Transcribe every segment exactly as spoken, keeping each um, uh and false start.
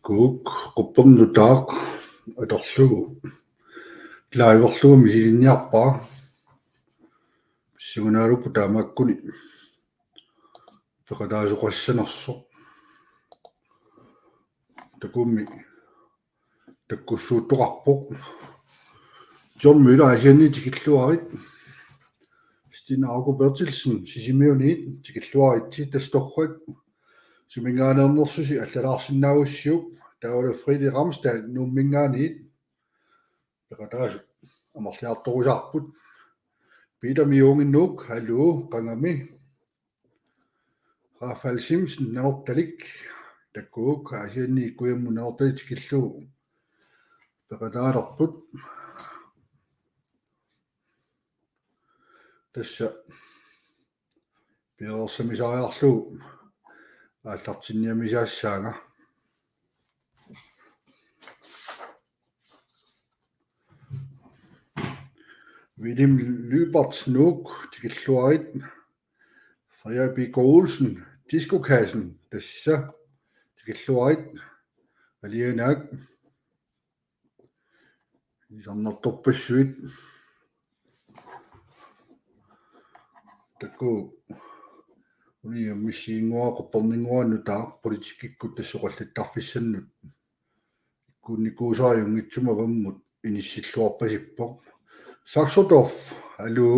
Takuuk, quppernutaaq atorlugu live-erlugu misilinniarpara. Pissanganarpoq taamaakkuni peqataasoqassanersoq. Takuummi takkussuuttoqarpoq. John Møller Aasianniit tikilluarit. Stine Augo Berthelsen Sisimiuniit tikilluaritsi, tassa torrak. Suminngaanneernersusi allalaarsinnaagussiuk. Taavalu Fredi Ramsdal Nuumminngaanniit. Peqataasut amerliartorusaarput. Peter Mjungi Nuuk, hallo, qangami. Rafael Simsen Nanortalik, takuuk, Aasianniit kujammut Nanortalik tikillugu peqataalerput. Tassa piareersamisariarlugu aallartinniamissaanga. William Lyberth Nuuk tikilluarit. Freja P. K. Olsen, Diskokassen, tassa tikilluarit. Alianaak. Isarnartorpassuit. Takuuk. Uniammissiinnguaq qupperninnguaq nutaaq politikkikkut tassa oqallattarfissannut ikkunnikuusariunngitsumik avammut inissilluarpasippoq. Saxodorf, hallo.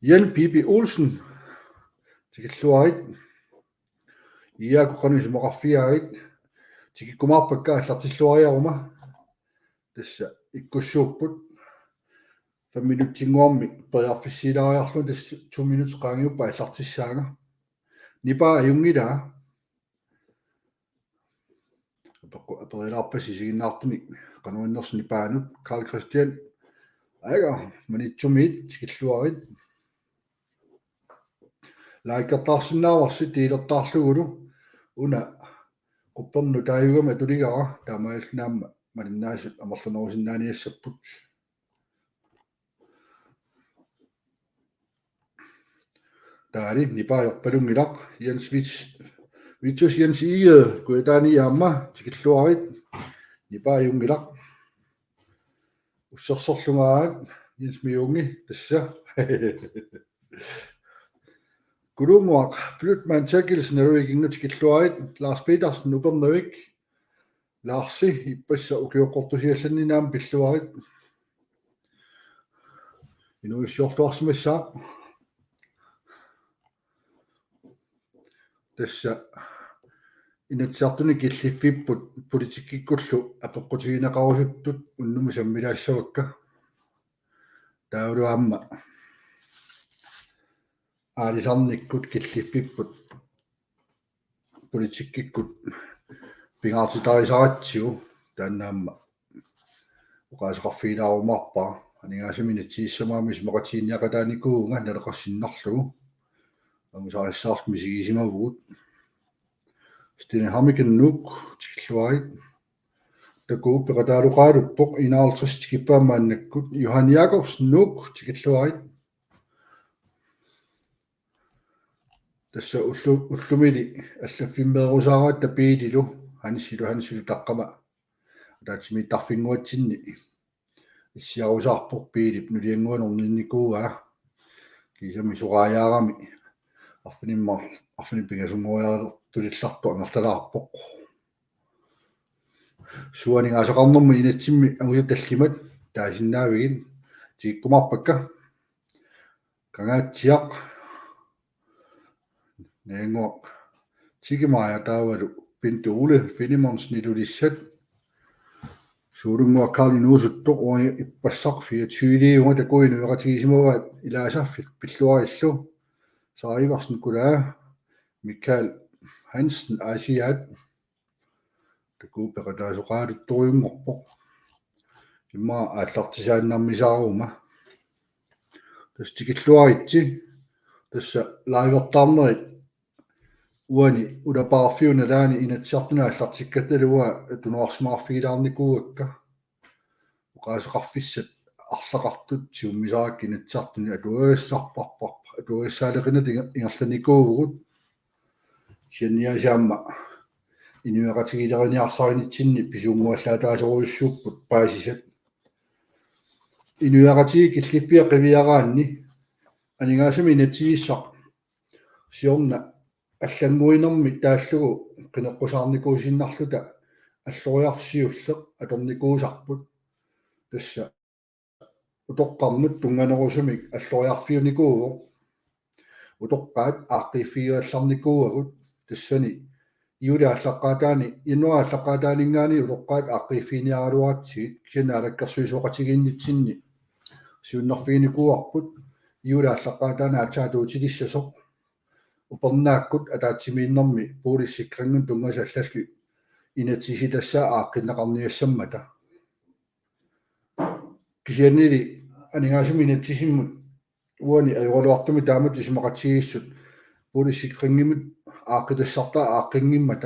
Jan Bibi Olsen tikilluarit. Iaaku qanoq isumaqarfigaagit? Tikikkumaarpakka aallartilluariaruma. Tassa ikkussuupput. Fem minutsinnguarmi periarfissiilaariarlugu, tassa to minutsit qaangiuppat aallartissaanga. Nipaa ajunngilaa. Apeqqu-, aperilaarpassi isiginnaartunik qanoq innersoq nipaanut. Carl Christian. Aja, Maniitsumiit tikilluarit. Likertaarsinnaavarsi delertaarlugulu. Una quppernut taajugami atuligara, taamaalillutit aamma malinnaasut amerlanerusinnaaniassapput. Taali nipaa ajorpalunngilaq. Jens Vits-, Vittus Jens Ige, Kujataani aamma tikilluarit. Nipaa ajunngilaq. Ussersorlungaat Jens Mjungi tassa. Kulunnguaq, Bløtman Terkelsen, Naluikinnguaq tikilluarit. Lars Petersen, Upernavik. Larsi, ippassaq ukioqqortusiallanninni aamma pilluarit. Inuuissiorluarsimassaaq. Tassa Inatsisartuni killiffipput politikkikkullu apeqqutigineqarusuttut unnummut sammilaassavakka. Taavalu aamma aalisarnikkut killiffipput politikkikkut pingaartitarisaratsigu, taanna aamma oqaaseqarfigilaarumaarpara. Aningaasaminit sissamaami isumaqatigiinniaqataanikuuvunga naleqarsinnarlugu. Angusarissaarluta misigisimavugut. Stine Hammiken Nuuk tikilluarit. Takuuk, peqataaloqaaluppoq, enoghalvtreds tikippaa maannakkut. Johan Jakobsen Nuuk tikilluarit. Tassa ullu-, ullumili allaffimmeerusaaratta Piililu, Hansilu, Hansilu taqqama ataatsimiittarfinnguatsinni issiarusaarpoq. Piilip nuliannguanik orninnikuuaa. Kiisami soraajaarami arfineq-, arfineq-pingasunngoriartulillartoq angerlalaarpoq. Suaningaasaqarnermut inatsimmi angusatit tallimat. taasinnaavigit. Tikikkumaarpakka. Kangaatsiaq, Naannguaq, Tiki Maja taavalu Bente Ole Filemonsen Ilulissat. Suulunnguaq Karl inuusuttoq, uanga ippassaq fireogtyve-unga, takuini inuiaqatigiissimavaat ilaasa fil-, pilluarillu. Sara Iversen Nikolai, Michael Hansen Aasiaat. Takuuk peqataasoqaatittorujunngorpoq. Immaqa aallartisaannarmisaaruma. Tassa tikilluaritsi. Tassa livertaarnerit uani ulapaarfiunalaani Inatsisartuni aallartikkatta uanga tunuarsimaarfigilaarnikuuakka. Oqaaseqarfissat arlaqartut siummisarakkit Inatsisartuni atuagassarparpar-, atuagassaaleqineq inger-, ingerlanikuuvugut. Kisianni aasiit aamma inuiaqatigiileriniarsarinitsinni pisuunnguallaataasorujussuupput paasisat. Inuiaqatigiit killiffia qiviaraanni aningaasanik inatsisissaq siorna allannguinermi taallugu qineqqusaarnikuusinnarluta alloriarfik siulleq atornikuusarput. Tassa utoqqarnut tunnganerusumik alloriarfiunikuuvoq. Utoqqaat aaqqiiffigigallarnikuuagut, tassani juuli aallaqqaataani, januaarip aallaqqaataaninngaanniit utoqqaat aaqqiiffiginiaraluaratsigit, kisianni naalakkersuisooqatigiinnitsinni siunnerfiginikuuarput juuli aallaqqaataani aatsaat atuutilissasoq. Upernaakkut ataatsimiinnermi boligsikringinik tunngasut allallu inatsisitassaat aaqqinneqarniassammata. Kisiannili aningaasanik inatsisimmut uani ajoraluartumik taamatut isumaqatigiissut boligsikringimut aaqqitassartaa aaqqinngimmat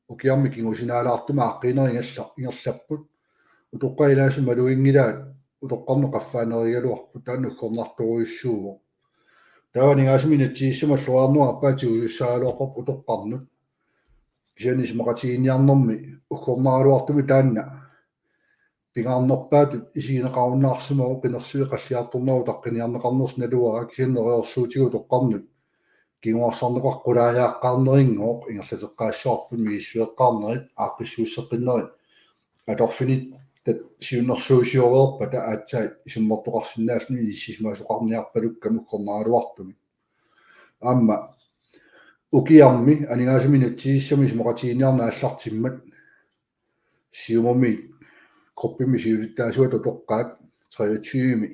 ukiarmi kingusinaalaartumik aaqqiinerit ingerla-, ingerlapput. Utoqqaat ilaasa maluginngilaat utoqqarnut qaffaanerigaluarput, taanna uggornartorujussuuvoq. Taava aningaasanik inatsisissamut alloriarnerup aappaa tigusussaagaluarparput utoqqarnut. Kisianni isumaqatigiinniarnermi uggornaraluartumik taanna pingaarnerpaatut isigineqarunnaarsimavoq, qinersineq qalliartornerup utaqqiniarneqarnersoq naluara, kisianni neriorsuutigut utoqqarnut kinguarsarneqartoq qulaajaaqqaarnerinngooq, ingerlateqqaassavarput misissueqqaarnerit, aaqqissuusseqqinnerit atorfinitta siunnersuusioreerpata aatsaat isummertoqarsinnaalluni inissisimasoqarniarpalukkamik uggornaraluartumik. Aamma ukiarmi aningaasanik inatsisissamik isumaqatigiinniarneq aallartimmat Siumumi gruppimi siulittaasuata utoqqaat treogtyve-mi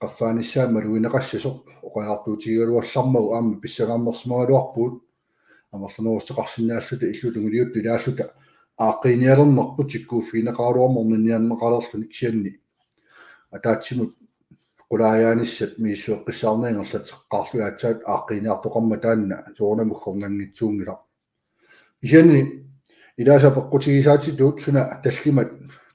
qaffaanissaat malugineqassasoq oqariartuutigigaluarlammagu aamma pissangaarnersimagaluarpugut. Amerlaneruteqarsinnaalluta illuta tungiliuttut ilaalluta aaqqiinialernerput tikkuuffigineqaraluarmat orninniarneqalerluni, kisianni ataatsimut qulaajaanissat misissueqqissaarneq ingerlateqqaarlugit aatsaat aaqqiiniartoqarmat taanna soorunami uggornanngitsuunngilaq. Kisianni ilaasa peqqutigisaatitut suna tallimat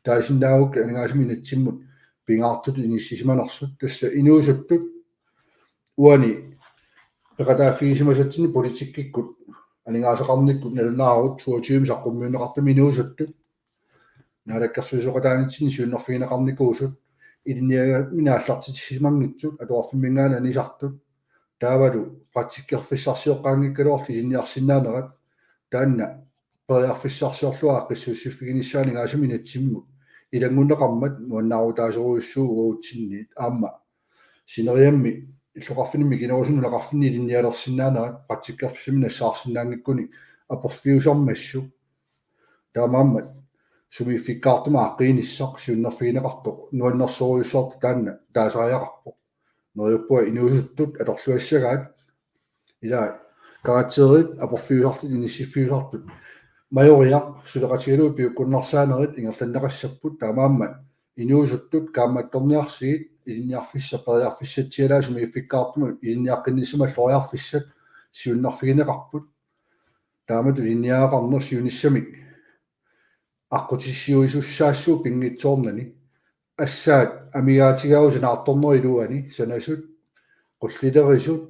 taasinnaagukku aningaasanik inatsimmut pingaartutut inissisimanersut, tassa inuusuttut uani peqataaffigisimasatsinnik politikkikkut aningaasaqarnikkut nalunaarut toogtyve saqqummiunneqartumi inuusuttut naalakkersuisooqataanitsinni siunnerfigineqarnikuusut, ilinniagamik aallartitsisimanngitsut, atuarfimminngaanniit anisartut, taavalu praktikkerfissarsioqqaanngikkaluarlutik ilinniarsinnaanerat, taanna periarfissarsiorlugu aaqqissuussiffiginissaa aningaasanik inatsimmut ilanngunneqarmat nuannaarutaasorujussuuvoq uatsinnit. Aamma sineriammi illoqarfinni mikinerusuni nunaqarfinni ilinnialersinnaanerat praktikkerfissamik nassaarsinnaanngikkunik aporfiusarmassuk. Taamaammat sumiiffikkaartumik aaqqiinissaq siunnerfigineqartoq nuannersorujussuartoq taanna taasariaqarpoq. Neriuppunga inuusuttut atorluassagaat, ilaa, karakterit aporfiusartut, inissiffiusartut, majoriaq suleqatigalugit piukkunnarsaanerit ingerlanneqassapput, taamaammat inuusuttut kaammattorniarsigit ilinniarfissaq periarfissatsialaat sumiiffikkaartumik ilinniaqqinnissamut alloriarfissat siunnerfigineqarput. Taamatut ilinniagaqarneq siunissamik aqqutissiuisussaassooq pinngitsoornani. Assaat amigaatigaavut sanaartornerup iluani, sanasut, qullilerisut,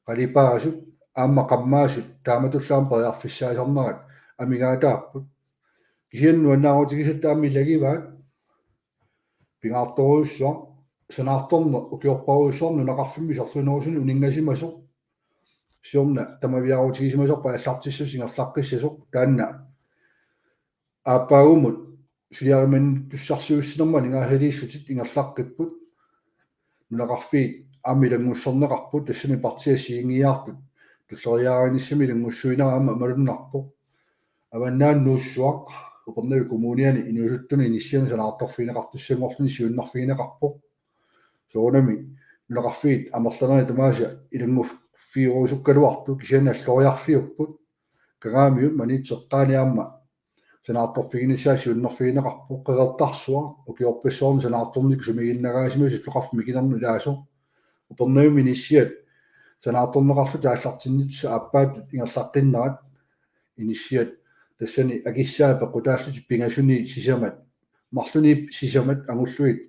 qalipaasut, aamma qammaasut, taamatullu aamma periarfissaasarnerat amigaataapput. Kisianni nuannaarutigisatta aamma ilagivaat, pingaartorujussuaq, sanaartorneq ukiorparujussuarni nunaqarfimmi sorliunerusuni uninngasimasoq, siorna tamaviaarutigisimasorput aallartissasoq ingerlaqqissasoq, taanna aappaagumut suliarimanittussarsiuussinermut aningaasaliissutit ingerlaqqipput. Nunaqarfiit aamma ilanngussarneqarput, tassani partiit assigiinngiiaartut tulleriiaarinissamik ilanngussuinera aamma malunnarpoq. Avannaani Nuussuaq Upernavik Kommuniani inuusuttunut inissianut sanaartorfigineqartussanngorluni siunnerfigineqarpoq. Soorunami nunaqarfiit amerlanerit tamaasa ilannguffigilluarusukkaluartut kisianni alloriarfiupput. Kangaamiut Maniitsoq eqqaani aamma sanaartorfiginissaa siunnerfigineqarpoq. Qeqertarsuaq ukiorpassuarni sanaartornikkut sumiginnagaasimasoq illoqarfik mikinermut ilaasoq. Upernavimmi inissiat sanaartorneqarlutik aallartinnissaq aappaattut ingerlaqqinnerat, inissiat tassani akissaat peqqutaallutik pingasuni sisamat, marlunni sisamat angullugit,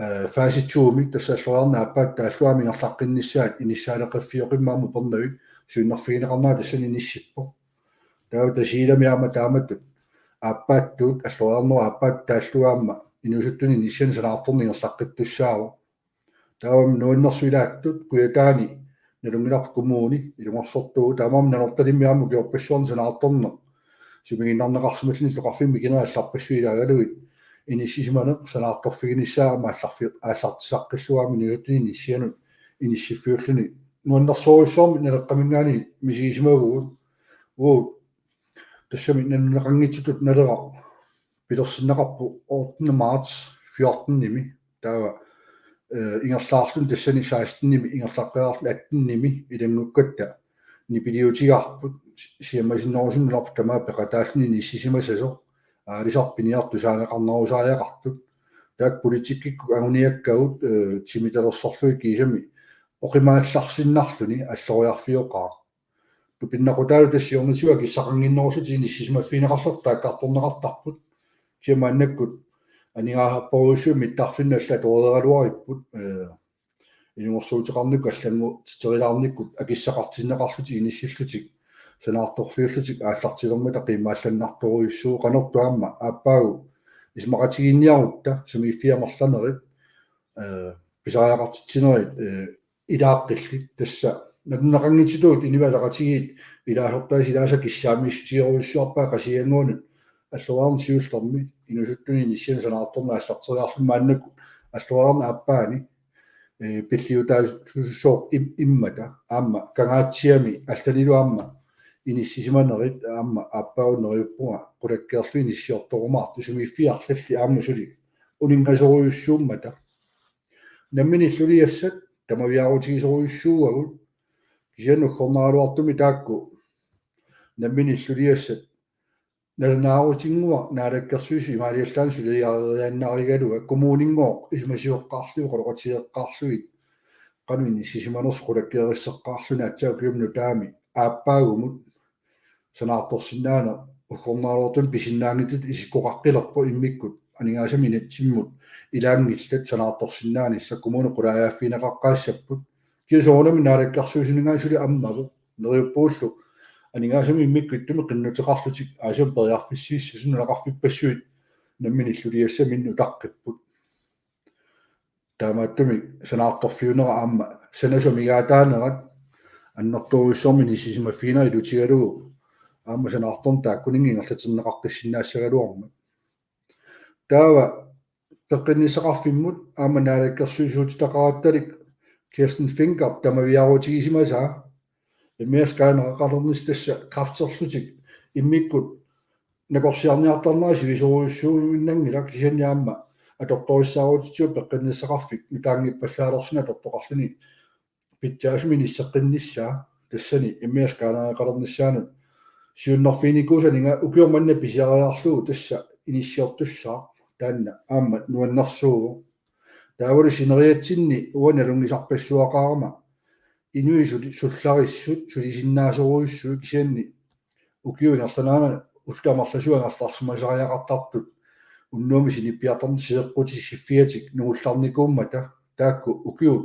eh, fase to-mi, tassa alloriarneq aappaattut taallugu aamma ingerlaqqinnissaat inissaaleqqiffioqimmat aamma Upernavik siunnerfigineqarnera tassani inissippoq. Taava Tasiilami aamma taamatut aappaattut alloriarnerup aappaattut taallugu aamma inuusuttunut inissianut sanaartorneq ingerlaqqittussaavoq. Taava nuannersuilaattut Kujataani nalunngilarput, kommuni ilungersortuuvoq, taamaammat Nanortalimmi aamma ukiorpassuarni sanaartorneq sumiginnarneqarsimalluni illoqarfimmi mikinerit allarpassuit ilaagalugit inissisimaneq sanaartorfiginissaa aamma allarfi-, aallartisaqqillugu aamma inuusuttunut inissianut inissiffiulluni. Nuannersorujussuarmik Naleqqaminngaanniit misigisimavugut. Uagut tassami nalunaqanngitsutut Naleraq pilersinneqarpoq ottende marts fjortenimi. Taava, eh, ingerlaarluni tassani sekstenimi ingerlaqqeqarluni attenimi ilanngukkatta nipiliutigaarput, siammasinnerusunnerput tamaat peqataalluni inissisimasasoq, aalisartut piniartut tusaaneqarnerusariaqartut. Taakku politikkikkut anguniakkagut, eh, timitalersorlugit kiisami oqimaallarsinnarluni alloriarfioqaaq. Tupinnaqutaalu tassa siornatigut akissaqannginnerullutik inissisimaffigineqarlutik taakkartorneqartarput. Kisianni maannakkut aningaasarpassuit mittarfinnut allat atoreeraluaripput, eh, ilungersuuteqarnikkut allanngortiterilaarnikkut akissaqartinneqarlutik inissillutik sanaartorfiullutik aallartilermata qiimmaallannartorujussuuvoq. Qanortoq aamma aappaagu isumaqatigiinniarutta sumiiffia amerlanerit, eh, pisariaqartitsinerit, eh, ilaaqqillit, tassa nalunaqanngitsutut Inuit Ataqatigiit ilaasortaasa ilaasa kissaamiissutigerujussuarpaat Qasigiannguanut alloriarneq siullermi inuusuttunut inissianut sanaartorneq aallarteriarluni. Maannakkut alloriarneq aappaani, eh, pilliutaasussaaq im-, immata aamma Kangaatsiami allanilu aamma inissisimanerit aamma aappaagu neriuppunga qulakkeerlugit inissiortorumaartut, sumiiffiit arlallit aamma suli uninngasorujussuummata. Nammineq illuliassat tamaviaarutigisorujussuuagut, kisianni uggornaraluartumik taakku nammineq illuliassat nalunaarutinnguaq Naalakkersuisut imaaliallaannaq suliareeriaannarigaluaq, kommuninnguaq isumasioqqaarlugit, oqaloqatigeeqqaarlugit qanoq inissisimanersoq qulakkeerisseqqaarluni aatsaat ukiumi nutaami aappaagumut sanaartorsinnaaneq uggornaraluartumik pisinnaanngitsutut isikkoqaqqilerpoq, immikkut aningaasamik inatsimmut ilaanngillat sanaartorsinnaanissaq, kommuni qulaajaaffigineqaqqaassapput. Kisianni soorunami Naalakkersuisuninngaanniit suli ammavoq, neriuppugullu aningaasamik immikkut ittumik qinnuteqarlutik aasiit periarfissiissasut nunaqarfippassuit nammineq illuliassaminnik utaqqipput. Taamaattumik sanaartorfiunera aamma sanasut amigaataanerat annertoorujussuarmik inissisimaffigineq ilutigalugu aamma sanaartorneq taakkuninnga ingerlatinneqaqqissinnaassagaluarmat. Taava peqqinnissaqarfimmut aamma naalakkersuisuutitaqarattalik Kirsten Fencker tamaviaarutigisimasaa immiassaq kaaneqaqalernissaq, tassa kræfterlutik immikkut nakorsiarniartarnerat sivisoorujussuuinnanngilaq, kisianni aamma atortorissaarutitsivoq peqqinnissaqarfik nutaanngippallaalersuni atortoqarluni pitsaasumik inisseqqinnissaa, tassani immiassaq kaaneqaqalernissaanut siunnerfiginikuusaniga ukioq manna pisiariarlugu tassa inissiortussaaq, taanna aamma nuannersuuvoq. Taavalu sineriatsinni uanga nalunngisarpassuaqarama inuit suli-, sullarissut, sulisinnaassorujussuit, kisianni ukiut ingerlaneranni ullut amerlasuut angerlarsimasariaqartartut unnuami sinippiartorneq seeqqutisiffiatik nungullarnikuummata, taakku ukiut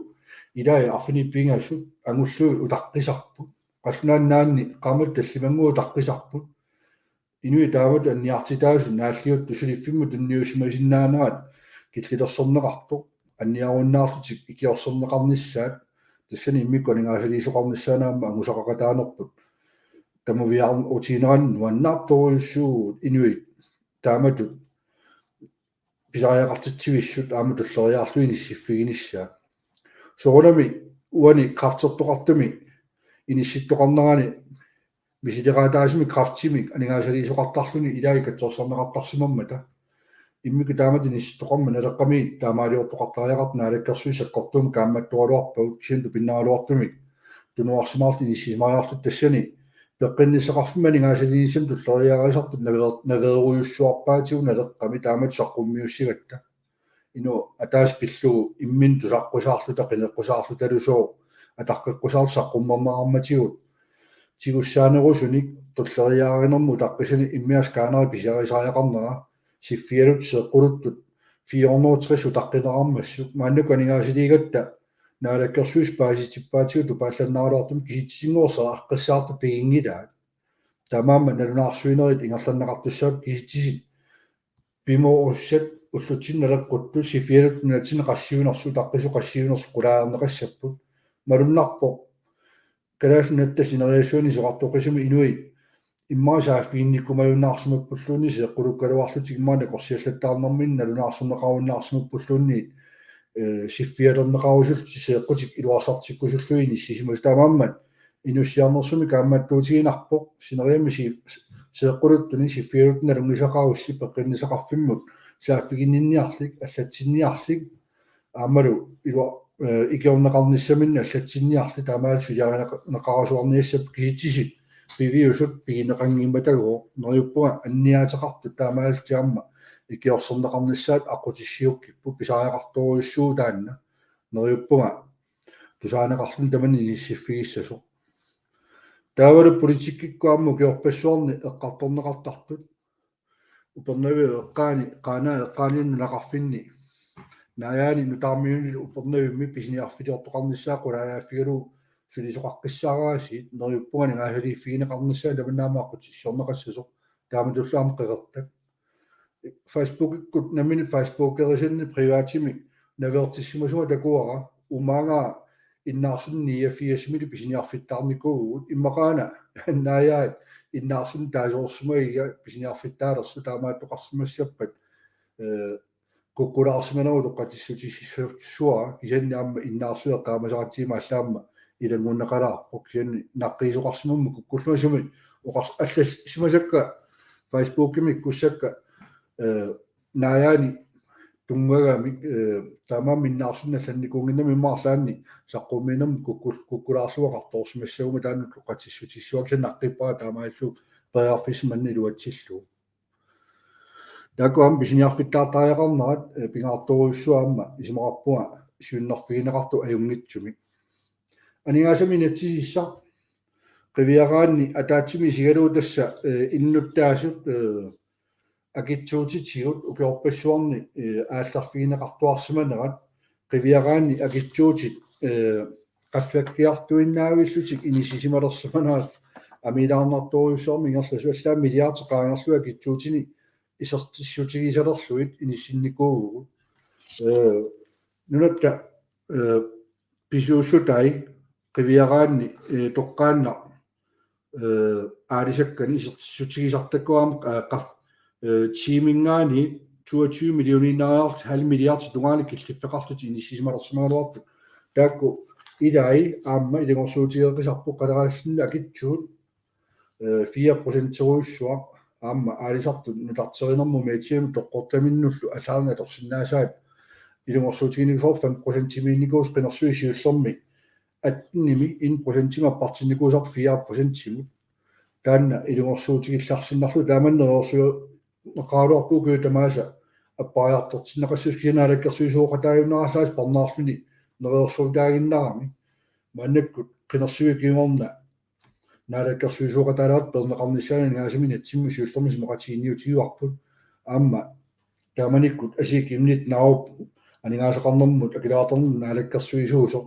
ilaat arfineq-pingasut angullugit utaqqisarput. Qallunaat Nunaanni qaammatit tallimannguit utaqqisarput. Inuit taamatut anniartitaasut naalliuttut suliffimmut tunniussimasinnaanerat killilersorneqartoq, anniarunnaarlutik ikiorserneqarnissaat, tassani immikkut aningaasaliisoqarnissaanut aamma angusaqaqataanerput tamaviaarutigineranni nuannaartorujussuuvugut inuit taamatut pisariaqartitsivissut aamma tulleriiaarlugit inissiffiginissaat. Soorunami uani kræftertoqartumi inissittoqarnerani misileqaataasumik kræftimik aningaasaliisoqartarluni ilai katsorsarneqartarsimammata. Immikkut taamatut inissittoqarmat Naleqqami taamaaliortoqartariaqartoq Naalakkersuisut sakkortuumik kaammattoraluarpagut kisianni tupinnaraluartumik tunuarsimaartut inissisimariarluta tassani peqqinnissaqarfimmi aningaasaliinissamut tulleriiaarisartut naveer-, naveerujussuarpaatigut Naleqqami taamatut saqqummiussigatta. Inuk ataaseq pillugu imminut tusaqqusaarluta qineqqusaarlutalusooq ataqqeqqusaarluta saqqummerneqarmatigut tigussaanerusunik tulleriiaarinermut utaqqisanik immiassaq kaanari pisiarisariaqarnera siffialuttut seeqquluttut fire hundrede og tres utaqqineqarmassuk maannakkut aningaasaliigatta Naalakkersuisut paasitippaatigut tupaallannaraluartumik kisitsisinngorsaqqissaartut piginngilaat. Taamaammat nalunaarsuinerit ingerlanneqartussaapput kisitsisit pimoorussat ullutsinni naleqquttut siffialuttut nunatsinni qassiunersut utaqqisut qassiunersut qulaajarneqassapput. Malunnarpoq Kalaallit Nunatta sineriassuani isorartoqisumik inuit immaqa saaffiginnikkumajunnaarsimappulluunniit seeqqulukkaluarlutik immaqa nakorsiallattaarnerminni nalunaarsorneqarunnaarsimappulluunniit, eh, siffialerneqarusullutik seeqqutik iluarsartikkusullugit inissisimasut. Taamaammat inussiarnersumik kaammattuutiginarpoq sineriammi si-, seeqquluttuni siffialuttuni nalunngisaqarussi peqqinnissaqarfimmut saaffiginninniarlik allatsinniarlik aammalu ilua-, eh, ikiorneqarnissaminnik allatsinniarlik taamaallaat suliarineqa-, neqarasuarniassapput kisitsisit piviusut pigineqanngimmata. Neriuppunga anniaateqartut taamaalillutik aamma ikiorserneqarnissaat aqqutissiuukkipput pisariaqartorujussuuvoq taanna. Neriuppunga tusaaneqarluni tamanna inissiffigissasoq. Taavalu politikkikkut aamma ukiorpassuarni eqqartorneqartartut Upernaviup eqqaani, Qaanaap eqqaani nunaqarfinni. Naajaani nutaarmiunili Upernavimmi pisiniarfiliortoqarnissaa qulaajaaffigalugu sulisoqaqqissaaraasiit neriuppunga aningaasaliiffigineqarnissaa tamanna aamma aqqutissiorneqassasoq taamatullu aamma qeqertat. Facebookikkut nammineq Facebookerisanni privatimik naveertissimasuma takuara umaga innaarsunni niogfirsimilu pisiniarfittaarnikuuvugut immaqaana Naajaat innaarsunni taasoorsimagiga pisiniarfittaalersoq taamaattoqarsimassappat, eh, kukkulaarsimanerup utoqqatsissutissavara kisianni aamma innaarsueq eqqaamasaqatigimmi allaamma ilanngunneqalaarpoq kisianni naqqiisoqarsimammat kukkullunga sumi oqars-, allassimasakka Facebookimi ikkussakka, eh, Naajaani tunngagamik, eh, taamaammat innaarsunni allannikuunnginnami immaqa arlaanni saqqummiinermut kukkul-, kukkulaarlunga oqartoorsimassaguma taanna utoqqatsissutissavara kisianni naqqippara taamaalillugu periarfissaq manna iluatsillugu. Taakku aamma pisiniarfittaartariaqarnerat, eh, pingaartorujussuaq aamma isumaqarpunga siunnerfigineqartoq ajunngitsumik. Aningaasanik inatsisissaq qiviaraanni ataatsimik isigalugu tassa, eh, innuttaasut, eh, akitsuutitigut ukiorpassuarni, eh, aallerfigineqartuarsimanerat qiviaraanni akitsuutit, eh, qaffakkiartuinnaavillutik inissisimalersimanerat amiilaarnartorujussuarmik ingerlasut allaat milliardit qaangerlugit akitsuutini isertissutigisalerlugit inissinnikuuvugut. Eh, nunatta, eh, pisuussutai qiviaraanni, eh, toqqaannaq, eh, aalisakkani isertissutigisartakkagut aamma, eh, qaf-, eh, tiiminngaanniit toogtyve millioniinnariarlutik halv milliard tungaanut killiffeqarlutik inissisimalersimagaluarput. Taakku ilai aamma ilungersuutigeeqqisarput qalerallinni akitsuut, eh, fire procenterujussuaq aamma aalisartut nutarterinermut meetsiamut toqqortaminnullu allaarneq atorsinnaasaat ilungersuutiginikuusarput fem procentimiinnikuusoq qinersuit siullermi attenimi en procentimik appartinnikuusarput fire procentimut. Taanna ilungersuutigillarsinnarlugu taamani neriorsueqaraluarpugut ukiut tamaasa appariartortinneqassasoq kisianni naalakkersuisooqataajunnaarallarsi parnaarluni neriorsuutaaginnarami. Maannakkut qinersuit kingorna naalakkersuisooqataalerattut peerneqarnissaanut aningaasanik inatsimmut siullermik isumaqatiginniutigaarput. Aamma taamanikkut Asiit Chemnitz naarup aningaasaqarnermut akileraartarnermut naalakkersuisuusoq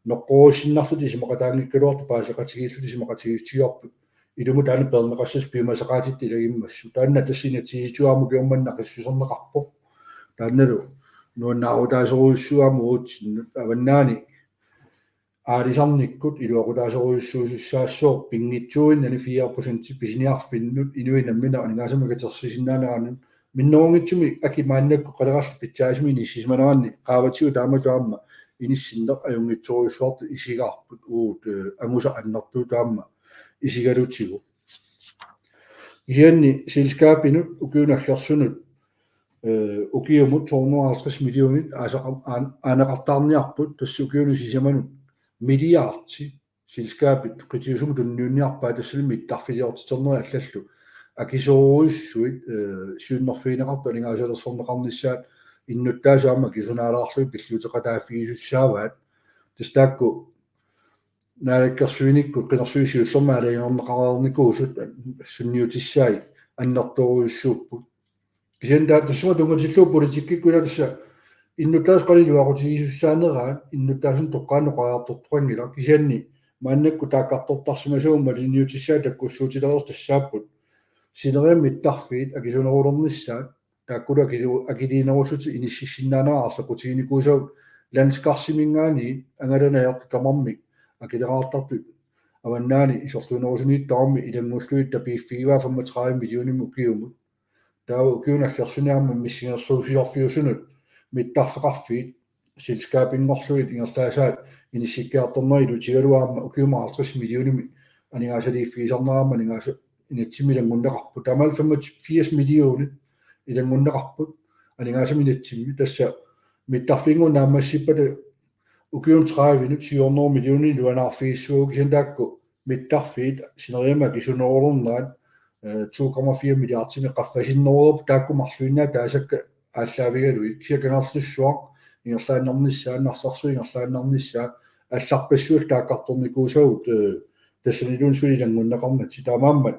noqqoriissinnarlutik isumaqataanngikkaluartut paaseqatigiillutik isumaqatigiissutigaarput. Ilumut taanna peerneqassasoq piumasaqaatitta ilagimmassuk. Taanna tassa inatsisitigut aamma ukioq manna naqissuserneqarpoq. Taannalu nuannaarutaasorujussuuvoq aamma uatsinnut avannaani aalisarnikkut iluaqutaasorujussuusussaassooq pinngitsuuinnani fire procent pisiniarfinnut inuit namminneq aningaasanik katersisinnaaneranik Minnerunngitsumik akit maannakkut qalerallit pitsaasumik inissisimaneranni qaavatigut taamatut aamma inissinneq ajunngitsorujussuartut isigaarput uagut, eh, angusat annertuut aamma isigalutigu. Kisianni selskabinut ukiunut aggersunut, eh, ukiumut to hundrede og halvtreds millionit aasaqa-, aan-, aaneqartaarniarput, tassa ukiunut sisamanut milliardi selskabit qitiusumut tunniunniarpaat, tassani mittarfiliortiternerit allallu akisoorujussuit, eh, siunnerfigineqartut aningaasalersorneqarnissaat innuttaasut aamma akisunaalaarlugit pilliuteqataaffigisussaavaat. Tassa taakku naalakkersuinikkut qinersuit siullermik aalajangerneqareernikuusut sunniutissai annertoorujussuupput. Kisianni taava tassunga tunngatillugu politikkikkut ila tassa innuttaasut qanoq iluaqutigisussaaneraat innuttaasunut toqqaannaq oqariartortoqanngilaq, kisianni maannakkut taakkartortarsimasagut malunniutissaat takkussuutilereersut tassaapput sineriammi mittarfiit akisunerulernissaat, taakkulu akilu-, akiliinerullutik inississinnaanerat aarleqqutiginikuusagut, landskarsimingaanniit angalaneq ajortut tamarmik akileraartartut avannaani isorliunerusuniittut tamarmik ilanngullugit tapiiffigivaat femogtredive millionimik ukiumut. Taava ukiunut aggersuni aamma missingersuusiorfiusunut mittarfeqarfiit selskabinngorlugit ingerlaasaat inissikkiartornerat ilutigalugu aamma ukiumut halvtreds millionimik aningaasaliiffigisarnerat aamma aningaasat inatsimmik ilanngunneqarput. Taamaalilluni femogfirs millionit ilanngunneqarput aningaasamik inatsimmi. Tassa mittarfiinngooq naammassippata ukiunut tredivenut syv hundrede millionit iluanaarfigissavagut, kisianni taakku mittarfiit sineriammi akisunerulernerat, eh, to komma fire milliardimik qaffasinnerulerput, taakku marluinnaat taasakka aallaavigalugit. Kisianni Kangerlussuaq ingerlaannarnissaa, Narsarsuaq ingerlaannarnissaa, allarpassuit taakkartornikuusagut, eh, tassaniluunniit suli ilanngunneqarnatik. Taamaammat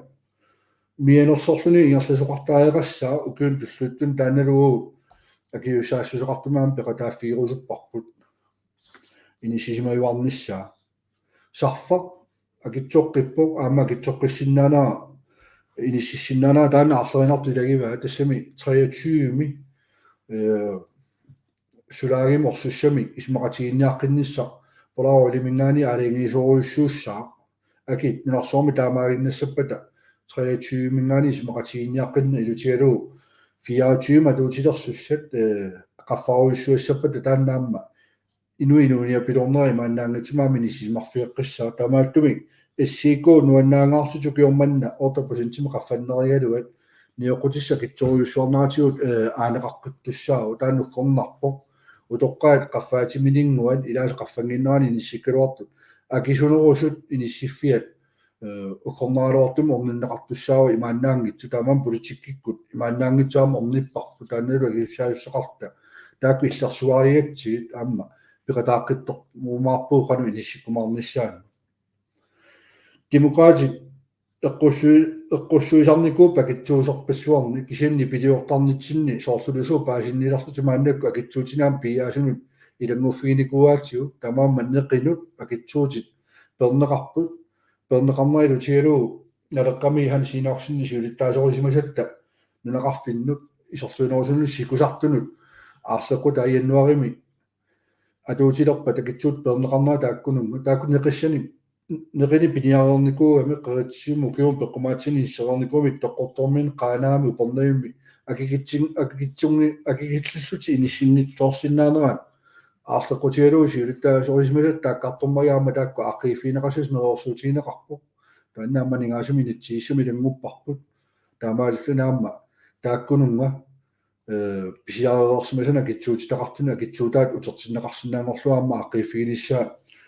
mianersorluni ingerlasoqartariaqassaaq ukiuni tulliuttuni, taannalu akisussaassuseqartumik aamma peqataaffigerusupparput inissisimajuarnissaa. Sarfaq akitsoqqippoq, aamma akitsoqqissinnaanera, inississinnaanera taanna aarlerinartut ilagivaa, tassami treogtyve, eh, sulaagimut orsussamik isumaqatigiinniaqqinnissaq polaaruliminngaanniit aalajangiisorujussuussaaq. Akit nunarsuarmi taamaaginnassappata treogtyveminngaanniit isumaqatigiinniaqqinneq ilutigalugu fireogtyve atuutilersussat, eh, qaffarujussuassappata taanna aamma inuit inuuniapiloornerat imaannaanngitsumik aamma inissisimarfigeqqissaaq. Taamaattumik S I K nuannaangaarlutik ukiormanna otte procentimik qaffannerigaluat nioqqutissat akitsorujussuarneratigut, eh, aaneqaqqittussaavoq, taanna uggornarpoq. Utoqqaat qaffaatiminngaanniit ilaasa qaffannginnerani inissikkaluartut akisunerusut inissiffiat, eh, uggornaraluartumik orninneqartussaavoq imaannaanngitsoq, taamaammat politikkikkut imaannaanngitsoq aamma ornipparput, taannalu akisussaassaqarta. Taakku illersuarigatsigit aamma peqataaqqittorumaarpugut qanoq inissikkumaarnissaanut. Demokraatit eqqussu-, eqqussuisarnikuupput akitsuuserpassuarnik, kisianni nipiliortarnitsinni soorlulusooq paasinnilerlutik, maannakkut akitsuutinik aamma piiaasunut ilannguffiginiuaatigut, taamaammat neqinut akitsuutit peerneqarput, peerneqarnerat ilutigalugu Naleqqami Hans Enoksenip siulittaasorisimasatta nunaqarfinnut isorliunerusunut sikusartunut aarleqqutaat januaarimi atuutilerpat akitsuutit peerneqarnerat taakkununnga, taakku neqissanik, neqinik piniareernikuugamik, qeritsimut ukiumut peqqumaatsinik inissereernikuugamik, Ittoqqortoormiinit Qaanaami Upernavimmi akikitsin-, akikitsungi-, akikitsillutik inissinnitsoorsinnaaneraat aarleqqutigalugu siulittaasorisimasatta taakkartormagu aamma taakku aaqqiiffigineqassasoq neriorsuutigineqarpoq. Taanna aamma aningaasanik inatsisissamik ilanngupparput. Taamaalilluni aamma taakkununnga, eh, pisiarereersimasannik akitsuutitaqartunik akitsuutaat utertinneqarsinnaanngorlugu aamma aaqqiiffiginissaa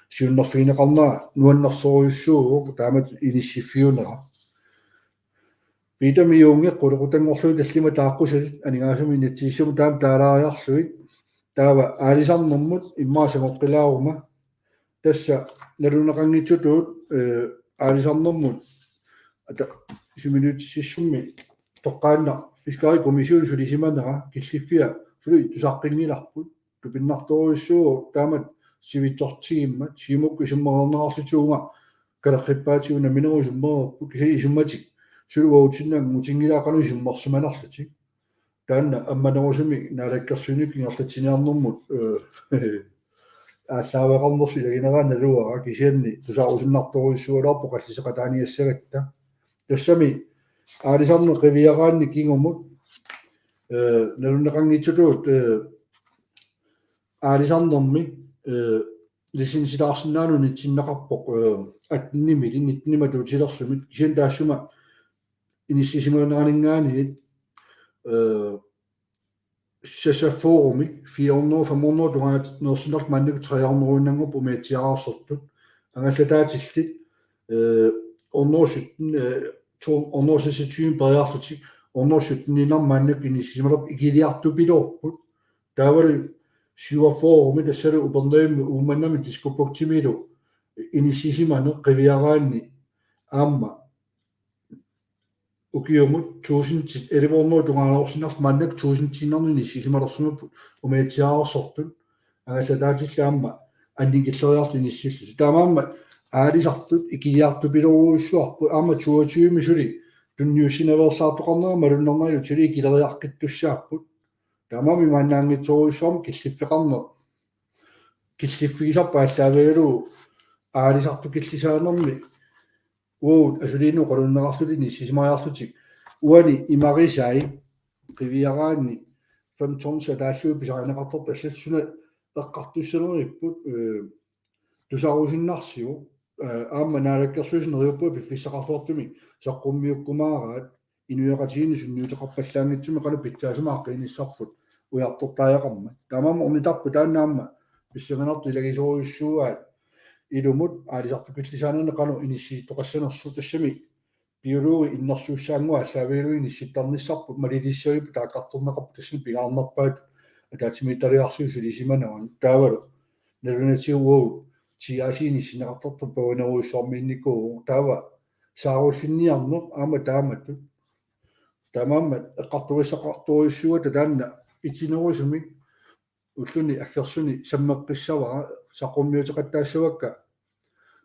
siunnerfigineqarnera nuannersorujussuuvoq, taamatut inissiffiunera. Piitami juungi qulequtanngorlugit tallimat taaqqusatit aningaasanik inatsisissamut taama taalaariarlugit, taava aalisarnermut immaqa sangoqqilaaruma. Tassa naluneqanngitsutut, eh, aalisarnermut ata-, sumilluutissummi toqqaannaq Fiskerikommissionip sulisimanera killiffia suli tusaqqinngilarput, tupinnartorujussuuvoq taamatut sivitsortigimmat, Siumukkut isummereerneqarlutik uunga kalerrippaatigut nammineq isummereerput, kisianni isummatik suli uagutsinnut angutinngilaa qanoq isummersimanerlutik. Taanna ammanerusumik naalakkersuinikkut ingerlatsiniarnermut, eh, aallaaveqarnersoq ilaginera naluara, kisianni tusaarusunnartorujussuugaluarpoq qalliseqataaniassagatta. Tassami aalisarneq qiviaraanni kingumut Eh, nalunneqanngitsutut, eh, aalisarnermi, eh, licensilaarsinnaanut unitsinneqarpoq, eh, attenimili, nittenimut atuutilersumit, kisianni taassuma inissisimaneraninngaanniit, eh, seksogfyrremi, fire hundrede, fem hundrede tungaatitsinersinnarlutik maannakkut tre hundrede-innanngorput umiatsiaararsortut. Angallataatillit, eh, hundrede sytten, eh, to hundrede seksogtyve periarlutik, hundrede sytten-iinnarmik maannakkut inissisimalerput, ikiliartupiloorput. Taavalu syvogfyrremi tassalu Upernavimmi Uummannami Diskobugtimilu inissisimaneq qiviaraanni aamma ukiumut tusindit, elleve hundrede tungaanut orsinnarlutik maannakkut tusindiinnarnik inissisimalersimapput umiatsiaararsortut, angallataatillit aamma annikilleriarlutik inissillutik. Taamaammat aalisartut ikiliartupilorujussuarput, aamma toogtyvemi suli tunniussinaveersaartoqarnera malunnarnagit suli ikileriaqqittussaapput. Taamaammat imaannaanngitsorujussuarmik killiffeqarneq killiffigisarput aallaavigalugu aalisartut killisaanermi uagut asuliinnut oqalunneqarlutik inissisimariarlutik. Uani imarisai qiviaraanni fem tons ataallugit pisarineqartarput, allat suna eqqartussaneripput, eh, tusarusunnarsivoq, eh, aamma Naalakkersuisut neriuppunga piffissaqarluartumik saqqummiukkumaaraat inuiaqatigiinni sunniuteqarpallaanngitsumik qanoq pitsaasumik aaqqiinissarput ujartortariaqarmat. Taamaammat ornitarput taanna aamma pissanganartut ilagisorujussuugaat ilumut aalisartut killisaanerni qanoq inissiittoqassanersoq, tassami biologi innersuussaannguaq aallaavigalugu inissittarnissarput malilissagipput taakkartorneqarpoq, tassani pingaarnerpaatut ataatsimiititaliarsuup sulisimanera. Taavalu nalunatigut uagut T R C inissinneqartartut pavinerujussuarmiinnikuuvoq, taava saarullinniarneq aamma taamatut. Taamaammat eqqartorissaqartorujussuugatta taanna itinerusumik ulluni aggersuni sammeqqissavara, saqqummiuteqattaassavakka.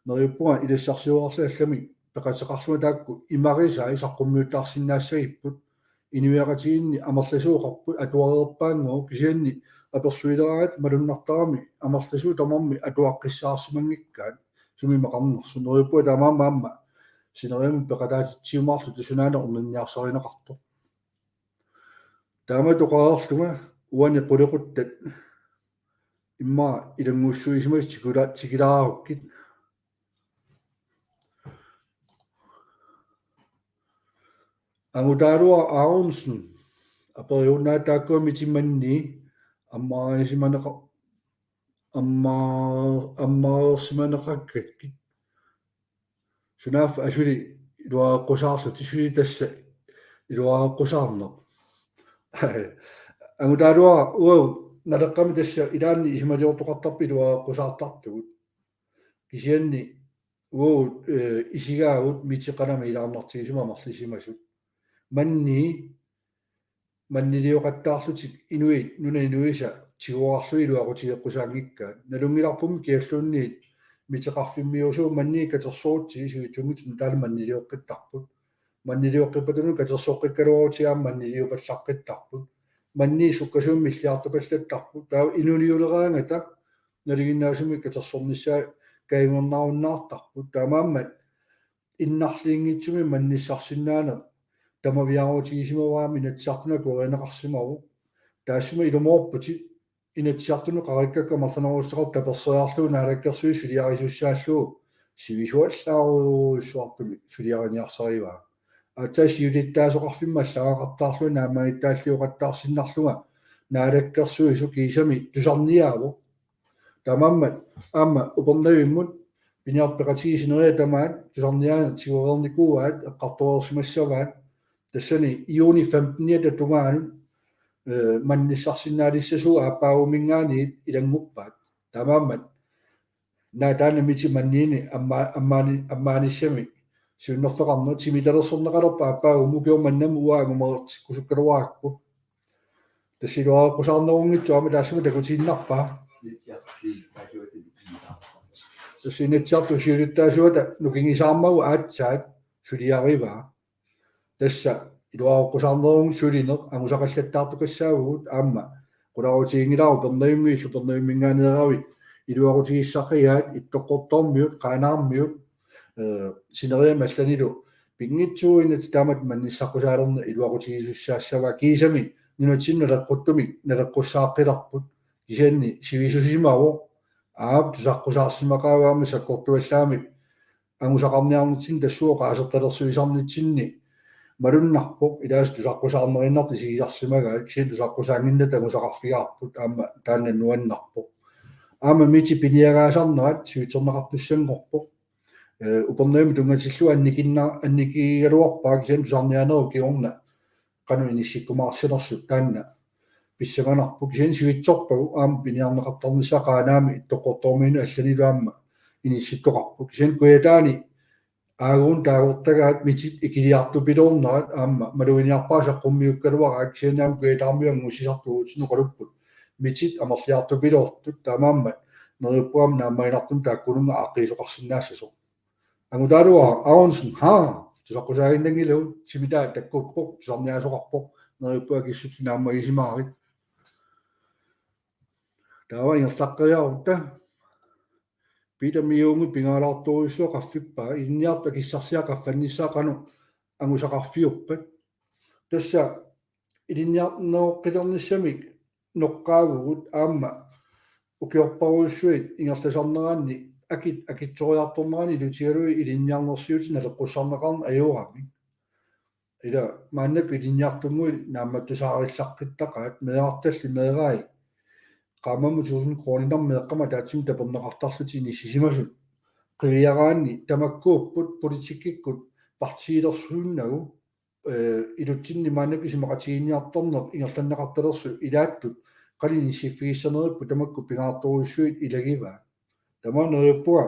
Neriuppunga ilassarsiorarlunga allamik peqateqarlunga taakku imarisai saqqummiuttarsinnaassagipput, inuiaqatigiinni amerlasuuqarput atuareerpaannguaq, kisianni apersuileraangat malunnartarami amerlasuut tamarmik atuaqqissaarsimanngikkaat sumi imaqarnersoq. Neriuppunga taamaammat aamma sineriammi peqataatitsiumaarluta sunaana orninniarsarineqartoq. Taama toqareerlunga uani qulequttat immaqa ilanngussuisimasut tikula-, tikilaarukkit. Angutaaluaq Aronsen aperiunnaat taakkua mitit mannii ammaarisimaneqa-, ammaa-, ammaareersimaneqakkakkit. Sunaaffa asuli iluareqqusaarlutit, suli tassa iluareqqusaarneq. Angutaaluaq uagut Naleqqami tassa ilaanni isumaliortoqartarput iluareqqusaartartugut. Kisianni uagut, eh, isigaagut mitiqanami ilaarnartigisumik amerlisimasut. Mannii mannilioqattaarlutik inuit, nunap inuisa tigorarlugit iluaqutigeqqusaanngikkaat. Nalunngilarpummi kialluunniit miteqarfimmiuusugut mannii katersorutsigit sivitsunngitsut nutaamik mannilioqqittarput. Mannilioqqippatunut katersoqqikkaluarutsigit aamma manniliopallaqqittarput. Mannii sukkasuumik milliartupallattarput. Taava inuliuleraangata nalinginnaasumik katersornissaa kajungernarunnaartarput. Taamaammat innarliinngitsumik mannissarsinnaaneq tamaviaarutigisimavara, Inatsisartuni akuerineqarsimavoq. Taassuma ilumoorputit Inatsisartunut qarikkakka amerlanerussuteqartut tapersersorlugu Naalakkersuisut suliarisussaallugu sivisuallaarujussuartumik suliariniarsarivaa. Aatsaat siulittaasoqarfimmi allagaqartarlunga naammagittaalliuqattaarsinnarlunga Naalakkersuisut kiisami tusarniaavoq. Taamaammat aamma Upernavimmut piniartut peqatigiit sineriak tamaat tusarniaaneq tigoreernikuuaat, eqqartoreersimassavaat. Tassani juni femten-iata tungaanut, eh, mannissarsinnaalissasugut aappaaguminngaanniit ilannguppaat. Taamaammat naa taanna mitit manniini amma-, ammaani-, ammaanissamik siunnerfeqarneq timitalersorneqalerpoq aappaagummut, ukioq manna uanga angumereertikkusukkaluarakku. Tassa iluareqqusaarnerunngitsoq aamma taassuma takutiinnarpaa. Tassa Inatsisartut siulittaasuata nukingisaarmagu aatsaat suliarivaa. Tassa iluareqqusaarnerunngitsoq sulineq angusaqallattaartukassaavugut, aamma qularutiginngilara Upernavimmi illu Upernavimminngaanneeravit iluaqutigissaqqigaat Ittoqqortoormiut, Qaanaarmiut, eh, sineriammi allanilu pinngitsuuinnat taamatut mannissaqqusaalereerneq iluaqutigisussaassavat, kiisami nunatsinni naleqquttumik naleqqussaaqqilerput, kisianni sivisusimavoq, aap, tusaqqusaarsimaqaaq aamma sakkortuallaamik angusaqarniarnitsinni tassunga oqaasertalersuisarnitsinni malunnarpoq, ilaasa tusaqqusaarnerinnartut isigisarsimagaat, kisianni tusaqqusaannginnatta angusaqarfigaarput, aamma taanna nuannerpoq. Aamma mitit piniagaasarnerat sivitsorneqartussanngorpoq. Ee, Upernavimmi tunngatillugu annikinna-, annikigaluarpaa, kisianni tusarniaanerup kingorna qanoq inissikkumaarsimanersut taanna pissanganarpoq, kisianni sivitsorpagut aamma piniarneqartarnissaa Qaanaami Ittoqqortoormiunut allanilu aamma inissittoqarpoq. Kisianni Kujataani aaguuna taagortagaat mitit ikiliartupiloornerat aamma maluginiarpara saqqummiukkaluaraat, kisianni aamma Kujataarmiut angusisartut uagutsinnut oqalupput mitit amerliartupiloortut, taamaammat neriuppunga aamma naammaginartumik taakkununnga aaqqiisoqarsinnaassasoq. Angutaaluaraq Aronsen, haa, tusaqqusaaginnanngilagut, timitaat takkuppoq, tusarniaasoqarpoq, neriuppunga akissutit naammagisimaarit. Taava ingerlaqqeriarutta. Peter Miuungi pingaalaartorujussuaq qaffippaa, ilinniartut akissarsiat qaffannissaat qanoq angusaqarfiuppat. Tassa ilinniarneroqqilernissamik noqqaavugut aamma ukiorparujussuit ingerlasarneranni akit-, akitsoriartorneranni ilutigalugu ilinniarnersiutit naleqqussarneqarneq ajoramik. Ila maannakkut ilinniartunnguit naammattusaarillaqqittarpaat, meerartallit meerai qaammammut tusind kroninik meeqqamik ataatsimik taperneqartarlutik inissisimasut. Qiviaraanni tamakkuupput politikkikkut partiilersuinnagu, ee, ilutsinni maannakkut isumaqatigiinniartarneq ingerlanneqartalersoq ilaattut qanoq inissiffigissaneripput tamakku pingaartorujussuit ilagivaat. Tamanna neriuppunga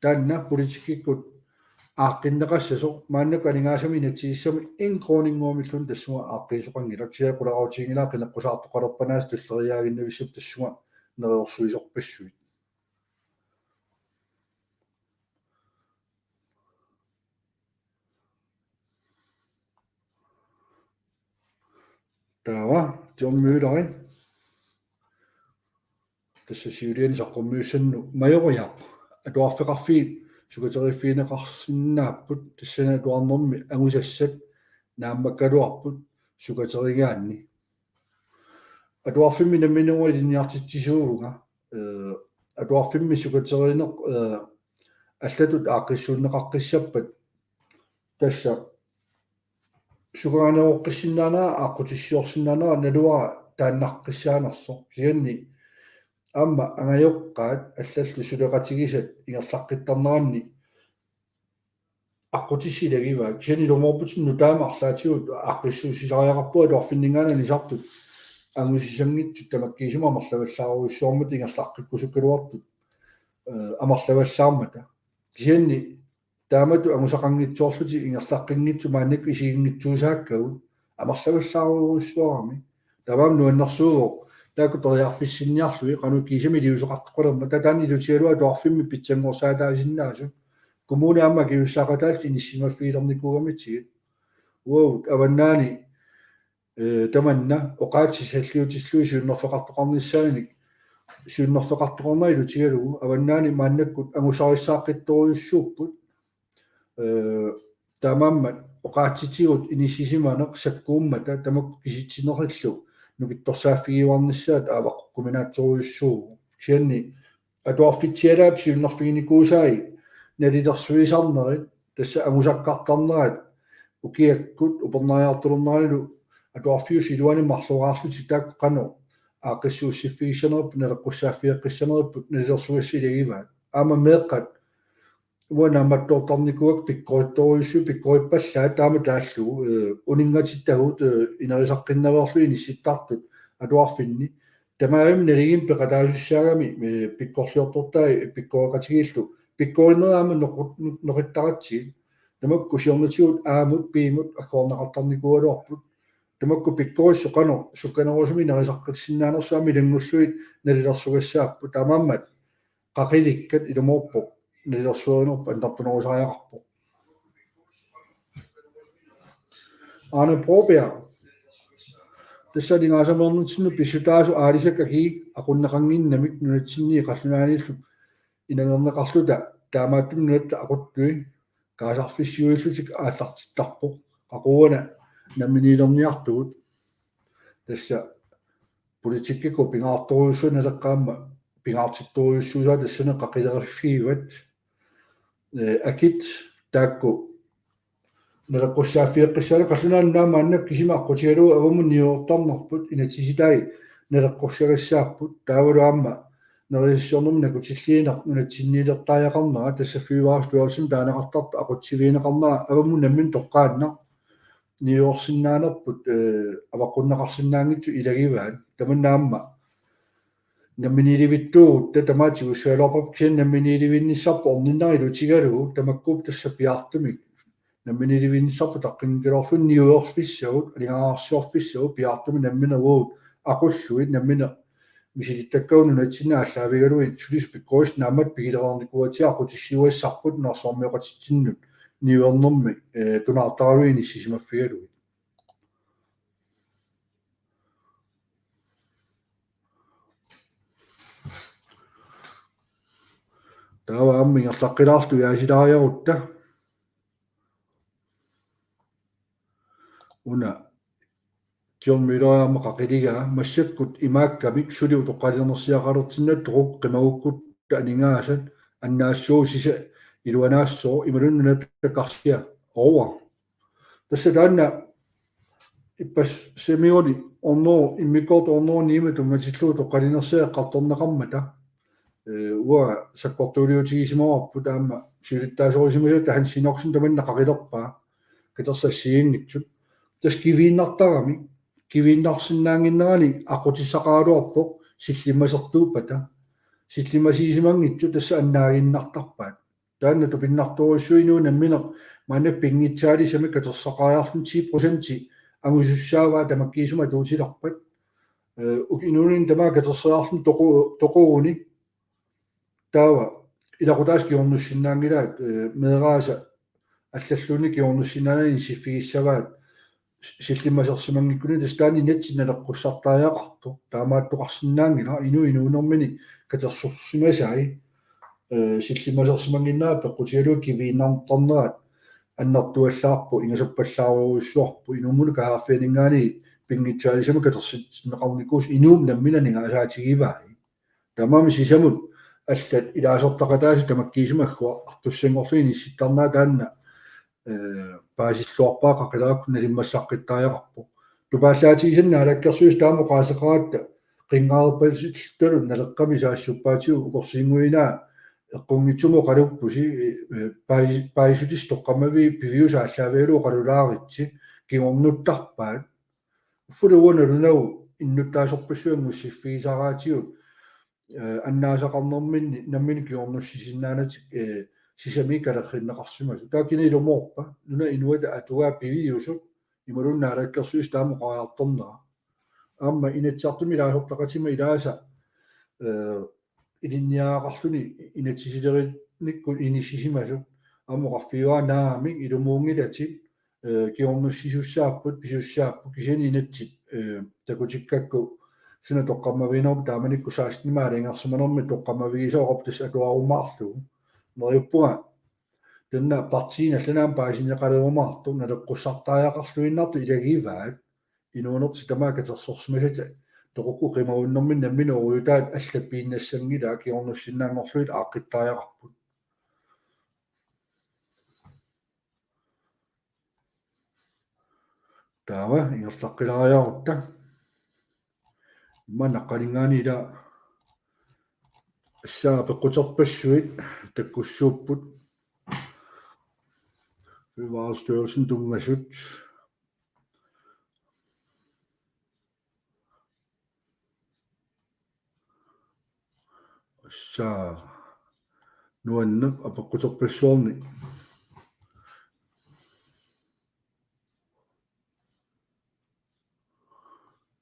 taanna politikkikkut aaqqinneqassasoq, maannakkut aningaasanik inatsisissami en kroninnguamilluunniit tassunga aaqqiisoqanngilaq, kisianni qulariutiginngilara qineqqusaartoqalerpanaasa tulleriiaaginnavissappat tassunga neriorsuisorpassuit. Taava John Møller. Tassa siuliani saqqummiussannut Majoriarp. Atuarfeqarfiit sukateriiffigineqarsinnaapput, tassani atuarnermi angusassat naammakkaluarput sukaterigaanni. Atuarfimmi nammineq ilinniartitsisuuvunga, ee, atuarfimmi sukateriineq, ee, allatut aaqqissuunneqaqqissappat tassa sukanganeroqqissinnaanera, aqqutissiorsinnaanera naluara taannaqqissaanersoq. Kisianni aamma angajoqqaat allallu suleqatigisat ingerlaqqittarneranni aqqutissit ilagivaat. Kisianni ilumoorputit nutaamik arlaatigut aaqqissuussisariaqarpugut atuarfinninngaanniit anisartut angusisanngitsut tamakkiisumik amerlavallaarujussuarmata ingerlaqqikkusukkaluartut, ee, amerlavallaarmata. Kisianni taamatut angusaqanngitsoorlutik ingerlaqqinngitsut maannakkut isiginngitsuusaakkagut amerlavallaarujussuarami. Taamaammat nuannersuuvoq taakku periarfissinniarlugit qanoq kiisami iliuuseqartoqalermat, taava taanna ilutigalugu atuarfimmi pitsanngorsaataasinnaasut. Kommuni aamma akisussaaqataallutik inissisimaffigilernikuugamitsigit. Uagut avannaani, ee, tamanna oqaatsit salliutillugit siunnerfeqartoqarnissaannik, siunnerfeqartoqarnera ilutigalugu avannaani maannakkut angusarissaaqqittorujussuupput. Ee, taamaammat oqaatsitigut inissisimaneq sakkuummata tamakku kisitsinerillu nukittorsaaffigiuarnissaat avaqqukkuminaatsorujussuuvoq. Kisianni atuarfitsialaap siunnerfiginikuusai nalilersuisarnerit, tassa angusakkartarnerat ukiakkut upernariartulerneranilu atuarfiup iluani marloriarlutik taakku qanoq aaqqissuussiffigissaneripput, naleqqussaaffigeqqissaneripput nalilersugassat ilagivaat. Aamma meeqqat uanga naammattoortarnikuuakka pikkorittorujussuit, pikkorippallaat taama taallugu, ee, uninngatittagut, ee, inerisaqqinnaveerlugit inissittartut atuarfinni. Tamarmik naligiimmik peqataasussaagami, ee, pikkorliortortai pikkoreqatigiillu. Pikkorinnerit aamma noqu-, noqittaratsigit. Tamakku siornatigut A-mut, B-mut agguarneqartarnikuugaluarput. Tamakku pikkorissut qanoq sukkanerusumik inerisaqqisinnaanersut aamma ilanngullugit nalilersugassaapput. Taamaammat qaqilikkat ilumoorpoq nalilersuerinerput annertunerusariaqarpoq. Arne Broberg. Tassa aningaasameernertinnut pissutaasut aalisakkat akii aqunneqannginnamik nunatsinni qallunaaniillu inangerneqarluta taamaattumik nunatta aquttui kaasarfissiuillutik aallartittarpoq. Qaqugu una namminiilerniartugut. Tassa politikkikkut pingaartorujussuaq naleqqaamma pingaartittorujussuusaa tassani qaqileriffigivat. Eh, akit taakku naleqqussaaffigeqqissaanni qallunaat naamaannak kisima aqqutigalugu avammut niuertarnerput inatsisitai naleqqussagassaapput taavalu aamma nerisassiornermut nakutilliineq nunatsinniilertariaqarnera tassa fødevarestyrelsimi taaneqartartoq aqutsivigineqarnera avammut nammineq toqqaannaq niuersinnaanerput, eh, avaqqunneqarsinnaanngitsut ilagivaat. Tamanna aamma namminiilivittuugutta tamaat tigussagaluarparput kisianni namminiilivinnissarput orninnaq ilutigalugu tamakkuupput tassa piaartumik. Namminiilivinnissarput taqqinngikkaluarluni niuerfissagut, aningaasarsiorfissagut piaartumik nammineq uagut aqullugit nammineq misilittakkagut nunatsinni aallaavigalugit sulisut pikkorissuit naammattut pigilereernikuugatsigu aqqutissiugassarput nunarsuarmioqatitsinnut niuernermi, eh, tunaartaralugit inissisimaffigalugit. Taava aamma ingerlaqqilaartut jaasilaariarutta. Una John Møller aamma qaqiligaa massakkut imaakkamik suli utoqqalinersiaqalertinnagu toquk qimagukkutta aningaasat annaassuusi sisa iluanaassooq imaluunniit nunatta karsia. Oua. Tassa taanna ippassaq semiuni ornoo immikkoortoq ornoo niima tunngatillugu utoqqalinersiat eqqartorneqarmata. Eh, uanga sakkortuuliutigisimavarput aamma siulittaasorisimasai tahanna sinoksen tamanna qaqilerpaa katersassiinngitsut. Tassa kiviinnartarami, kiviinnarsinnaannginnerani aqqutissaqaraluarpoq sillimmasertuuppata. Sillimmasigisimanngitsut tassa annaaginnartarpaat. Taanna tupinnartorujussuuvoq inuup nammineq maanna pinngitsaalisamik katersaqariarluni ti procenti angusussaavaa tamakkiisumik atuutilerpat. Eh, uk-, inuuninni tamaat katersariarluni toqu-, toquguni taava ilaqutaasa kingornussinnaanngilaat, eh, meeraasa allalluunniit kingornussinnaanani inissiffigissavaat sillimmasersimanngikkuni tassa taanna inatsit naleqqussartariaqartoq taamaattoqarsinnaanngilaq inuup inuunermini katersorsimasai, eh, sillimmasersimannginnera peqqutigalugu kiviinnartarnerat annertuallaarpoq ingasappallaarujussuarpoq inummut kajaarfianinngaanniit pinngitsaalisamik katersitsinneqarnikuusoq inuup nammineq aningaasaatigivaat. Taamaammat sisamut allat ilaasortaqataasut tamakkiisumik agguartussanngorlugit inissittarnerat taanna, eh, paasilluarpara qaqilerakkut nalimmassaqqittariaqarpoq. Tupaallaatigisannik Naalakkersuisut taama oqaaseqaratta qinngareerpasillutalu Naleqqami saassuppaatigut ukorsiinnguinaa eqqunngitsumik oqaluppusi, eh, paasi-, paasissutissat toqqammaviit piviusut aallaavigalugit oqalulaaritsi kingornuttarpaat. Uffa uanga nalunagu innuttaasorpassuit angussiffigisaraatigut, eh, annaasaqarnerminni nammineq kingornussisinnaanatik, eh, sisamik kalerrinneqarsimasut. Taava kina ilumoorpa? Nunap inuata atugaat piviusut imaluunniit Naalakkersuisut taama oqariartornera. Aamma Inatsisartuni ilaasortaqatima ilaasa, eh, ilinniagaqarluni inatsisilerinikkut inissisimasut aamma oqarfigaara naamik ilumuunngilatit, eh, kingornussisussaapput, pisussaapput, kisianni inatsit, eh, takutikkakku suna toqqammaviginerput taamanikkut sekstenimik aalajangersimanermik toqqammavigisat oqarput tassa atuarumaarlugu. Neriuppunga taanna partiinit allanit aamma paasineqalerumaartoq naleqqussartariaqarluinnartut ilagivaat. Inuunertik tamaat katersorsimasatik toqukkut qimagunnerminni nammineq orujutaat allat piinnassanngilaa kingornussinnaanngorlugit aaqqittariaqarput. Taava ingerlaqqilaariarutta. Immaqa naqqaninngaanniit ila assaa apeqquterpassuit takkussuupput. Fødevarestyrelsen tunngasut. Assaa nuanneq apeqquterpassuarnik.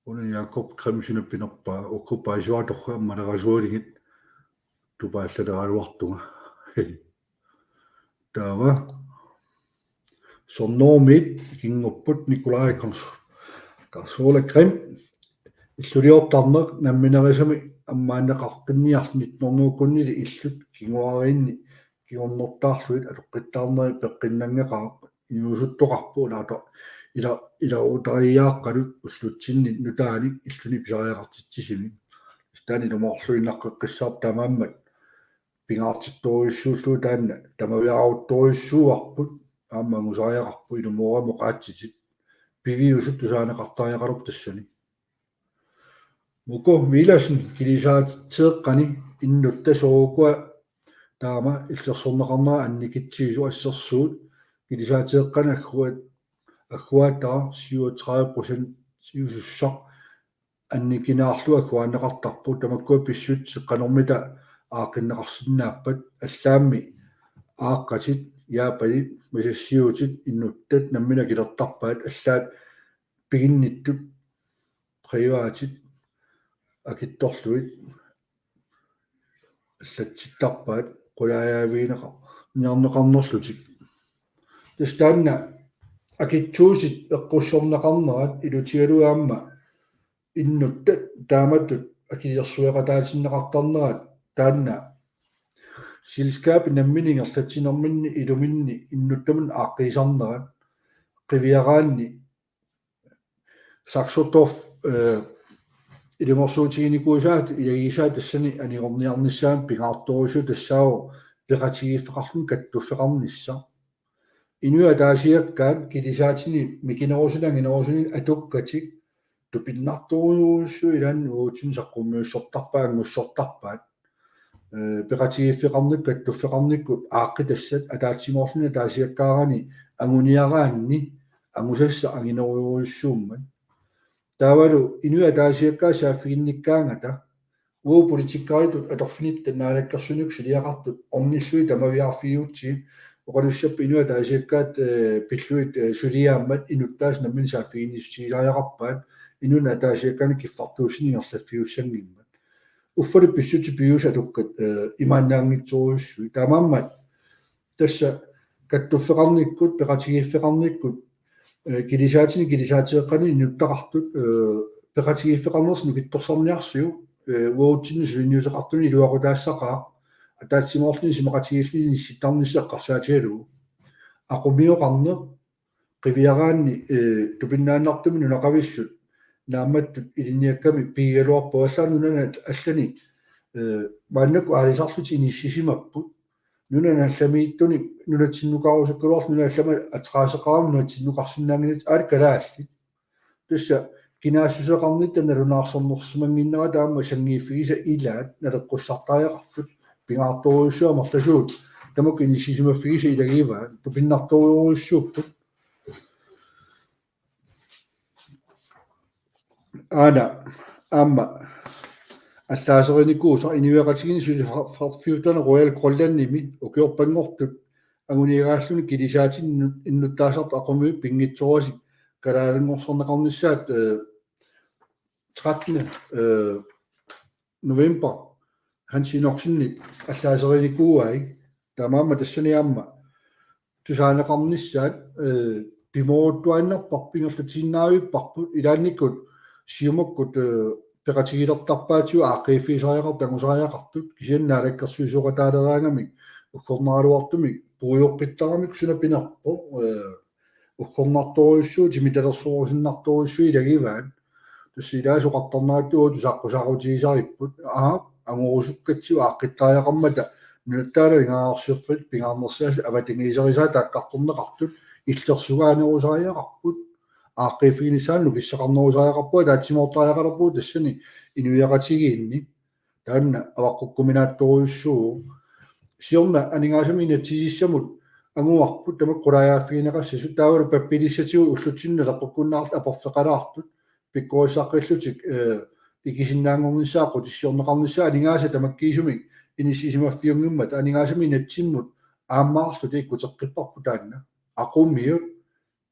Una Jakob Kremsina pinerpaa ukku paasivaa torrak ammalerasualigit tupaallaleraluartunga. Taava. Sornerumit kingupput Nikolaj Kons-, Karsola Krim. Illuliortarneq namminerisami ammaanneqaqqinniarli nittenhundredekunnilu illut kinguariinni kingornertaarlugit atoqqittaarneri peqqinnanngaqaaq inuusuttoqarpoq ilaato-, ila-, ilaqutariaaqqalu ullutsinni nutaanik illuni pisariaqartitsisimik. Taanna ilumoorluinnaqqeqqissaarpoq taamaammat pingaartittorujussuullugu taanna tamaviaaruttorujussuuarput aamma angusariaqarpoq ilumooramut qaatsitit piviusut tusaaneqartariaqalerput tassani. Muku Villadsen kilisaateeqqani innuttap soorukua taama illersorneqarnera annikitsigisoq assersuut kilisaateeqqani agguat-, agguaataa syvogtredive procent siusussaq annikinaarlugu agguaanneqartarpoq tamakkua pissutsit qanormita aaqqinneqarsinnaappat allaammi aaqqatit Japanit masassiutit innuttap nammineq akilertarpaat allaat piginnittut privatit akitsorlugit allatsittarpaat qulaajaavigineqar-, niarneqarnerlutik. Tassa taanna akitsuutit eqqussorneqarnerat ilutigalugu aamma innuttap taamatut akilersueqataatinneqartarnerat taanna selskabit namminneq ingerlatsinerminni iluminni innuttamut aaqqiisarnerat qiviaraanni Saxotorf, øh, ilungersuutiginikuusaat ilagisaat tassani anigorniarnissaanut pingaartorujussuuvoq tassaavoq peqatigiiffeqarluni kattuffeqarnissaq. Inuit ataasiakkaat kilisaatini mikinerusunik anginerusunik atukkatik tupinnartorujussuit ilaanni uatsinnut saqqummiussortarpaat anngussortarpaat. Øh, peqatigiiffeqarnikkut kattuffeqarnikkut aaqqitassat ataatsimoorluni ataasiakkaarani anguniaraanni angusassaq anginerujussuummat. Taavalu inuit ataasiakkaat saaffiginnikkaangata uagut politikkeritut atorfinitta naalakkersuinikkut suliaqartut ornillugit tamaviaarfigiutsigu oqalussappat inuit ataasiakkaat, øh, pillugit, øh, suliaammat inuttaasa nammineq saaffiginnissutigisariaqarpaat inunnut ataasiakkaanut kiffartuussineq ingerlaffiussanngimmat. Uffali pissutsit piviusut atukkat, øh, imaannaanngitsorujussuit. Taamaammat tassa kattuffeqarnikkut, peqatigiiffeqarnikkut, øh, kilisaatini kilisaateeqqani innuttaqartut, øh, peqatigiiffeqarnersut nukittorsarniarsiuk, øh, uatsinnut suliniuteqartuni iluaqutaassaqaaq, ataatsimoorluni isumaqatigiilluni inissittarnissaq eqqarsaatigalugu. Aqumioqarneq, qiviaraanni, øh, tupinnaannartumik nunaqavissut naammattut ilinniakkami pigigaluarpoq allaat nunanut allani, øh, maannakkut aalisarlutik inissisimapput. Nunanut allamiittunik nunatsinnukaarusukkuluarlutik nunat allamik ateqaaseqarami nunatsinnukarsinnaanngilatit aali kalaallit. Tassa kinaassuseqarnitta nalunaarsornersimanngimmat taama sanngiiffigisat ilaat naleqqussartariaqartut pingaartorujussuit amerlasuut tamakku inissisimaffigisat ilagivaat tupinnartorujussuupput. Aana aamma allaaserinikuusaq inuiaqatigiinni suli fra-, fra-, fjorten Royal Greenlandimi ukiorpanngortut anguniagaalluni kilisaatini innu-, innuttaasartut aqumiut pinngitsoorasik kalaalinngorserneqarnissaat, øh, trettende, øh, november Hans Enoksenip allaaserinikuuai taamaammat tassani aamma tusaaneqarnissaat, øh, pimooruttuaannarparput ingerlatiinnaavipparput ilaannikkut siumukkut, øh, peqatigilertarpaatigut aaqqiiffigisariaqartut angusariaqartut kisianni naalakkersuisooqataaleraangamik uggornaraluartumik puioqqittaramik suna pinerpoq, øh, uggornartorujussuit timitalersorusunnartorujussuit ilagivaat. Tassa ilaasa oqartarnerattut uagut tusaqqusaarutigisaripput. Aa, angorusukkatsigu aaqqittariaqarmata nunatta taanna ingaarserfik pingaarnersiaasut avatangiiserisaat taakkartorneqartut illersugaanerusariaqarput. Aaqqiiffiginissaanut nukissaqarnerusariaqarpugut ataatsimoortariaqalerpugut tassani inuiaqatigiinni. Taanna avaqqukkuminaattorujussuuvoq. Siorna aningaasamik inatsisissamut anguarput tamakku qulaajaaffigineqassasut taavalu pappilissatigut ullutsinnut naleqqukkunnaarlutik aporfeqalaartut pikkorissaqqillutik, øh, ikisinnaanngornissaat qutissiorneqarnissaat aningaasat tamakkiisumik inissisimaffiunngimmat aningaasamik inatsimmut aammaarlutik ikkuteqqipparput taanna. Aqumiut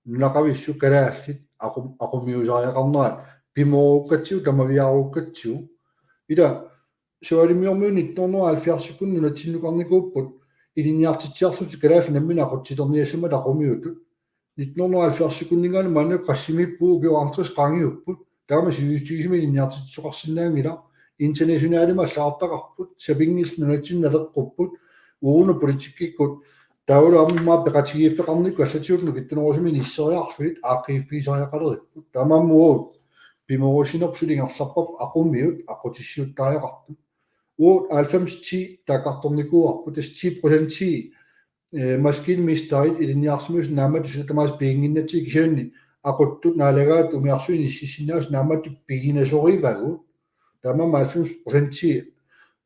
nunaqavissut kalaallit aqum-, aqumiusariaqarnerat pimoorukkatsigu tamaviaarukkatsigu. Ila Savalimmiormiut nitten hundrede og halvfjerds-ikkut nunatsinnukarnikuupput ilinniartitsiarlutik kalaallit namminneq aqutsiterniassammata aqumiutut. Nitten hundrede og halvfjerds-ikkunninngaanniit maannakkut qassimiippugut, ukiut halvtreds qaangiupput. Taama sivisutigisumik ilinniartitsisoqarsinnaanngilaq. Internationalimik allagartaqarput, sapinngilaat nunatsinnut naleqqupput, uagut politikkikkut Taavalu aamma peqatigiiffeqarnikkut allatigut nukittunerusumik inisseriarlugit aaqqiiffigisariaqaleripput. Taamaammat uagut pimoorussinerput suli ingerlapparput aqumiut aqqutissiuuttariaqartut. Uagut halvfems ti taakkartornikuuarput, tassa ti procenti, eh, maskinmesterit ilinniarsimasut naammattussat tamaasa piginnginnatsigit, kisianni aquttut naalagaat umiarsuit inississinnaasut naammattut piginasorivagut. Taamaammat halvfems procenti,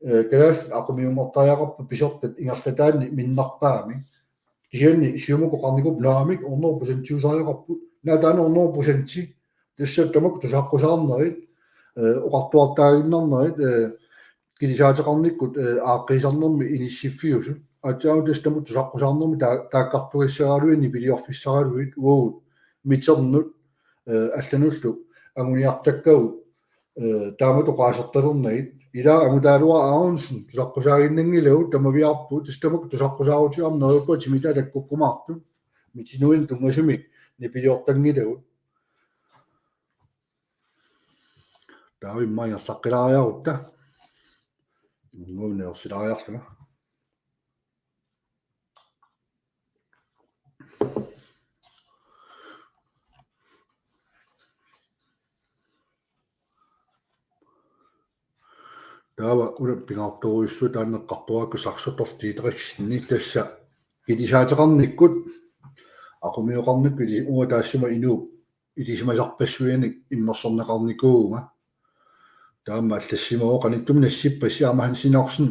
eh, kalaallit aqumiunngortariaqarput pisortat ingerlataanni minnerpaamik. Kisianni Siumukkut oqarnikuupput naamik hundrede procentiusariaqarput. Naa taanna hundrede procenti. Tassa tamakku tusaqqusaarnerit, eh, oqartuartaaginnarnerit, eh, kilisaateqarnikkut, eh, aaqqiisarnermi inissiffiusut. Aatsaat tassa tamakku tusaqqusaarnermi taa-, taakkartugassaraluit nipiliorfissaraluit uagut miternut, eh, allanullu anguniartakkagut, eh, taamatut oqaasertalernagit. Ila Angutaaluaq Aronsen tusaqqusaaginnanngilagut, tamaviaarpugut, tassa tamakku tusaqqusaarutigu aamma neriuppunga timitaat takkukkumaartut. Mitinuinnaq tunngasumik nipiliortanngilagut. Taava immaqa ingerlaqqilaariarutta. Immaqa neriorsilaariarlunga. Taava una pingaartorujussuaq taanna eqqartoraakku Saxotorf Didriksenip, tassa kilisaateqarnikkut, aqumioqarnikkut, ili-, uanga taassuma inuup ilisimasarpassuinik immersorneqarnikuuvunga. Taama allassimavoq, qanittumi nassippassi. Aamma Hans Enoksen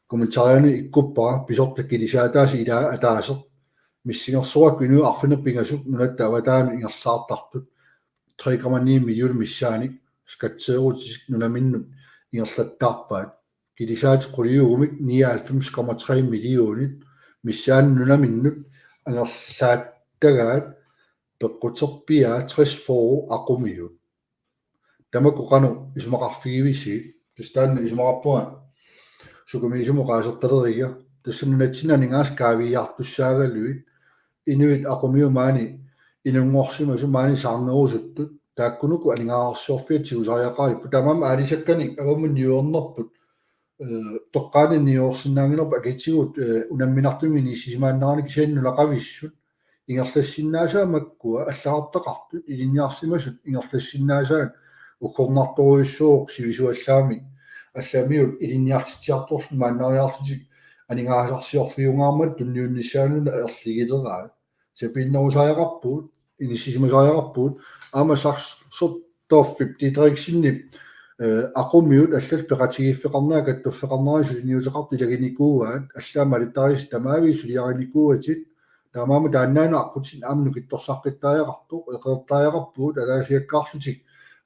kommentarianut ikkuppara: pisortat kilisaataasa ilaa ataaseq. Missingersoraakku inuit arfineq-pingasut nunatta avataanut ingerlaartartut tre komma ni millionit missaannik skatteerutisi nunaminnut ingerlattaarpaat. Kilisaatit quliugumik nioghalvfems komma tre millionit missaannik nunaminnut angerlaattagaat, peqquterpiaat tres fyrre aqumiut. Tamakku qanoq isumaqarfigivisigit? Tassa taanna isumaqarpunga sukumiisumik oqaasertaleriga. Tassa nunatsinni aningaasat kaaviiaartussaagaluit, inuit aqumiut maani inunngorsimasut, maani saarnerusuttut, taakkunuku aningaasarsiorfiat tigusariaqaripput. Taamaammat aalisakkanik avammut niuernerput, eh, toqqaannaq niuersinnaanngilarput akitigut, eh, unamminartumik inissisimaanneranik, kisianni nunaqavissut ingerlassinnaasaat makkua allagartaqartut, ilinniarsimasut ingerlassinnaasaat uggornartorujussuuvoq sivisuallaamik. Allamiut ilinniartitsiartorlutik maannariarlutik aningaasarsiorfiungaarmata tunniunnissaanut amerligileraat. Sapiinnerusariaqarpugut, inissisimasariaqarpugut, aamma Saxotorfip Didriksenip, eh, aqumiut allallu peqatigiiffeqarnerat, kattuffeqarnerat suliniuteqartut ilaginikuuaat, allaat malittarisassat tamaaviisa suliarinikuuatit. Taamaammat taannaannaq aqqutit aamma nukittorsaqqittariaqartoq, eqeertariaqarpugut, ataasiakkaarlutik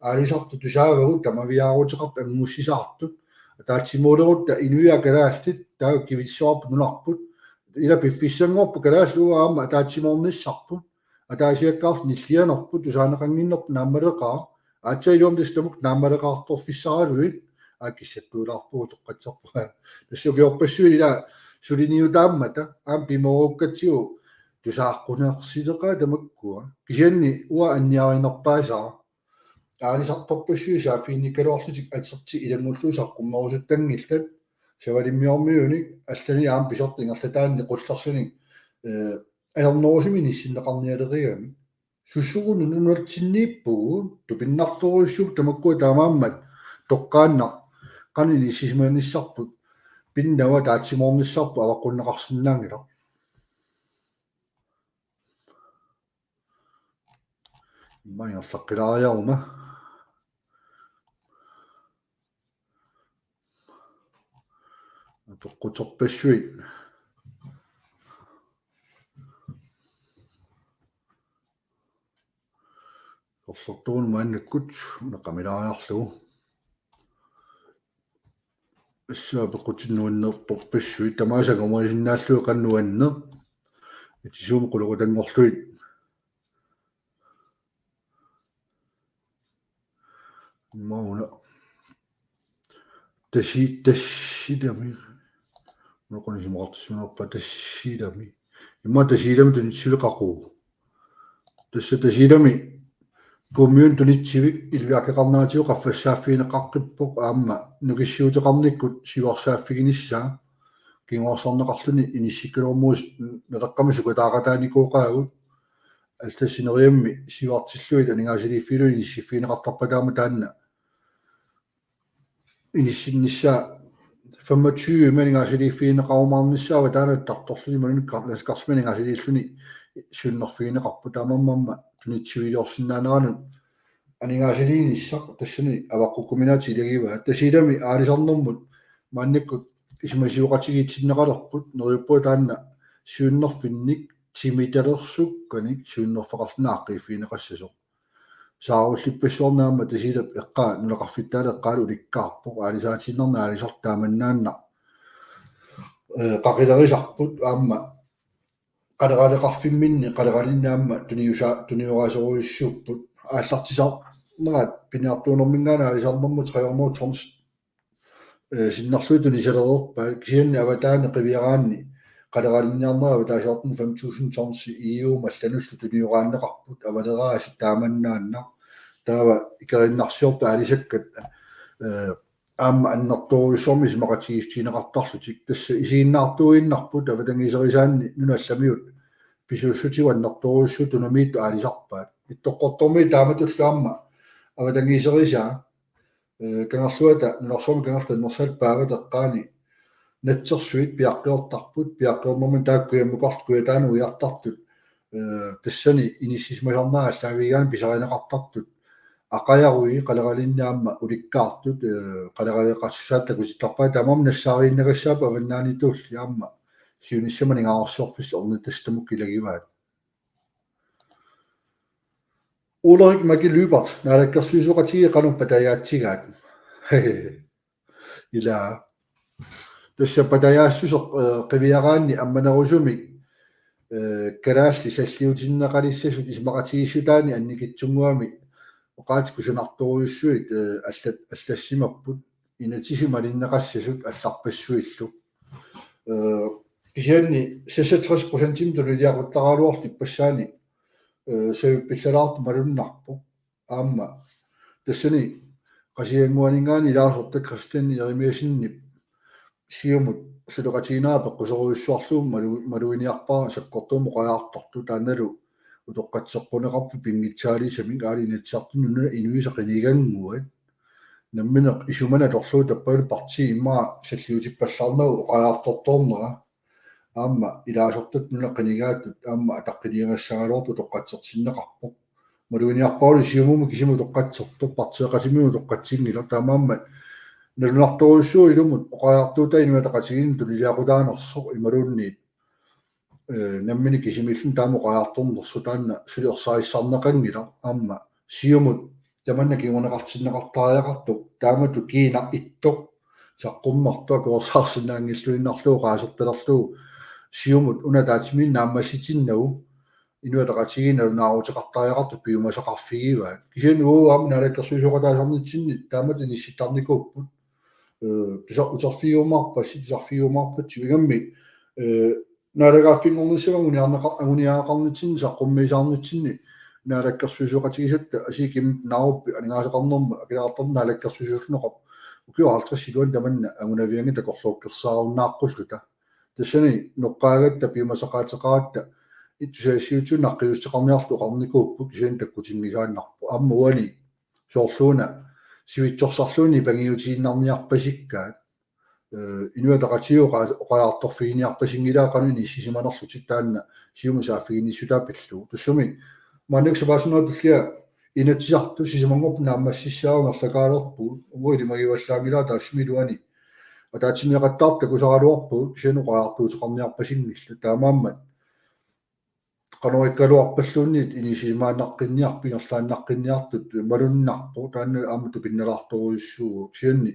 aalisartut tusaavagut, tamaviaaruteqartut angussisaartut, ataatsimoorutta inuiaat kalaallit, taava kivissuarput nunarput, ila piffissanngorput kalaallit uagut aamma ataatsimoornissarput, ataasiakkaarluta nillianerput tusaaneqannginnerput naammaleqaaq. Aatsaat iluamik tassa tamakku naammaleqaartorfissaraluit, aa, kissattuulaarpugut, utoqqatsisarpunga. Tassa ukiorpassuit ila suliniutaammata aamma pimoorukkatsigu tusaaqqunersileqaat tamakkua. Kisianni uanga anniarinerpaasara aalisartorpassuit saaffiginnikkaluarlutik atertik ilanngullugu saqqummerusuttanngillat, savalimmiormiunik, allanik aamma pisortat ingerlataannik qullersanik, eh, ajornerusumik inissinneqarnialerigamik. Susugununa nunatsinniippugut, tupinnartorujussuupput tamakkua, taamaammat toqqaannaq qanoq inissisimanissarput pinnava ataatsimoornissarput avaqqunneqarsinnaanngilaq. Immaqa ingerlaqqilaariaruma. Apeqquterpassuit. Orlortuun maannakkut una qamilaariarlugu. Tassa apeqqutit nuannertorpassuit, tamaasa angumerisinnaallugit qanoq nuanneq. Itisuumik qulequtanngorlugit. Mauna. Tasi-, Tasiilami. Una qanoq isumaqartissimanerpa, Tasiilami. Immaqa Tasiilami tunitsiveqaqugu. Tassa Tasiilami kommunip tunitsivik, ilviaqqeqarneratigut qaffassaaffigineqaqqippoq aamma nukissiuteqarnikkut siuarsaaffiginissaa. kinguarsarneqarluni inissikkaluarpugut, naleqqami sukataaqataanikooqaagut. Allatut sineriammi siuartillugit aningaasaliiffiillu inissiffigineqartarpata aamma taanna inissinnissaa femogtyve aningaasaliiffigineqarumaarnissaa avataanut attartorluni imaluunniit kar-, landskarsimik aningaasaliilluni siunnerfigineqarpoq. Taamaammat aamma tunitsiviiliorsinnaaneranut aningaasaliinissaq tassani avaqqukkuminaatsit ilagivaat. Tassa ilami aalisarnermut maannakkut isumasioqatigiitsinneqalerput, neriuppunga taanna siunnerfinnik timitalersukkaanik siunnerfeqarluni aaqqiiffigineqassasoq. Saarullippassuarnik aamma Tasiilap eqqaa nunaqarfittaali eqqaalu ulikkaarpoq, aalisaatiinnarnik aalisartut taamannaannaq, ee, qaqilerisarput aamma qaleraleqarfimminni qaleralinni aamma tuniusa-, tunioraasorujussuupput. Aallartisarnerat piniartuunerminngaanniit aalisarnermut tre hundrede tons, ee, sinnerlugit tunisalereerpaat, kisianni avataani qiviaraanni qaleralinniarnera avataasiortuni fem tusind tons E U-mut allanullu tunioraanneqarput, avaleraasut taamannaannaq. Taava ikerinnarsiortut aalisakkat, ee, aamma annertoorujussuarmik isumaqatigiissutigineqartarlutik. Tassa isiginnaartuuinnarput avatangiiserisaanni nunat allamiut pisuussutigut annertoorujussuit tunummiittut aalisarpaat. Ittoqqortoormiit taamatullu aamma avatangiiserisaa, ee, Kangerluata, nunarsuarmi Kangerluata Annersaalip Paavat eqqaani natsersuit piaqqiortarput, piaqqiornermini taakku kujammukartut kujataanut ujartartut, ee, tassani inissisimasarnerat aallaavigaanni pisarineqartartut aqajarui qaleralinni aamma ulikkaartut, ee, qaleraleqassusaat takutittarpaat, taamaammat nassaariinnagassaapput avannaanituulli aamma siunissami aningaasarsiorfissaq ornitassat tamakku ilagivaat. Ulrik Maki Lyberth, naalakkersuisooqatigiit qanoq patajaatsigaat? Ila. Tassa patajaassuseq, ee, qiviaraanni ammanerusumik, ee, kalaallit salliutinneqalissasut isumaqatigiissutaanni annikitsunnguamik oqaatsit kusanartorujussuit, ee, allat-, allassimapput, inatsisit malinneqassasut allarpassuillu. Ee, kisianni seksogtres procentimik tunuliaquttaraluartut ippassaani, ee, savippillalaartoq malunnarpoq. Aamma tassani Qasigiannguaninngaanniit ilaasortat Kristian Jeremiassenip Siumut suleqatiginera peqquserujussuarlugu malu-, maluginiarpara sakkortuumik oqariartortoq, taannalu utoqqatseqquneqarpoq pinngitsaalisamik, aali Inatsisartuni nunat inuisa qinigannguat. Nammineq isumanaq atorlugu tappavali partiit immaqa salliutippallaarnagu oqariartortoornera. Aamma ilaasortat nunat qinigaattut aamma ataqqiniagassagaluartut utoqqatsertinneqarpoq. Maluginiarparalu Siumumi kisimi utoqqatsertoq, partiiqatimi utoqqatsinngilaq, taamaammat nalunartorujussuuvoq ilumut oqariartuutaa Inuit Ataqatigiinni tuniliaqutaanersoq imaluunniit, ee, nammineq kisimiilluni taama oqariartornersoq, taanna suli ersarissarneqanngilaq, aamma Siumut tamanna kinguneqartinneqartariaqartoq, taamatut kiinaq ittoq saqqummertoq akuersaarsinnaanngilluinnarlugu oqaasertalerlugu Siumut una ataatsimiinneq naammassitinnagu Inuit Ataqatigiit nalunaaruteqartariaqartut piumasaqarfigivaat. Kisianni uagut aamma naalakkersuisooqataasarnitsinni taamatut inissittarnikuupput. Ee, tusa-, uterfigiumaarpassi, tusarfigiumaarpassi, ingammik, ee, naalagaaffinngornissamut anguniarneqa-, anguniagaqarnitsinni, saqqummiisaarnitsinni naalakkersuisooqatigisatta Asii Chemnitz Naruppi aningaasaqarnermut akileraartarneq naalakkersuisuullugu oqarpoq: Ukiut halvtreds iluanni tamanna angunavianngilaq, takorloorsaarunnaaqqullugit. Tassani noqqaagatta piumasaqaateqaratta ittusassiutsu naqqiusseqarniarlugu oqarnikuupput, kisianni takkutinngisaannarpoq. Aamma uani soorluuna sivitsorsarluunniit pangiutiinnarniarpasikkaat. Ee, Inuit Ataqatigiit oqa-, oqariartorfiginiarpasinngilaa qanoq inissisimanerlutik, taanna Siumut saaffiginnissutaat pillugu. Tassami maannakkut sapaatip akunnera tullia Inatsisartut sisamanngorpat naammassissaaq, ngerlakaalerpugut, uagut ilimagivallaanngilara taassuma iluani ataatsimeeqattaartut takusaraluarpagut, kisianni oqariartuuteqarniarpasinngillat. Taamaammat qanoq-ikkaluarpalluunniit inissisimaannaqqinniartut, ingerlaannaqqinniartut malunnarpoq, taanna aamma tupinnalaartorujussuuvoq. Kisianni,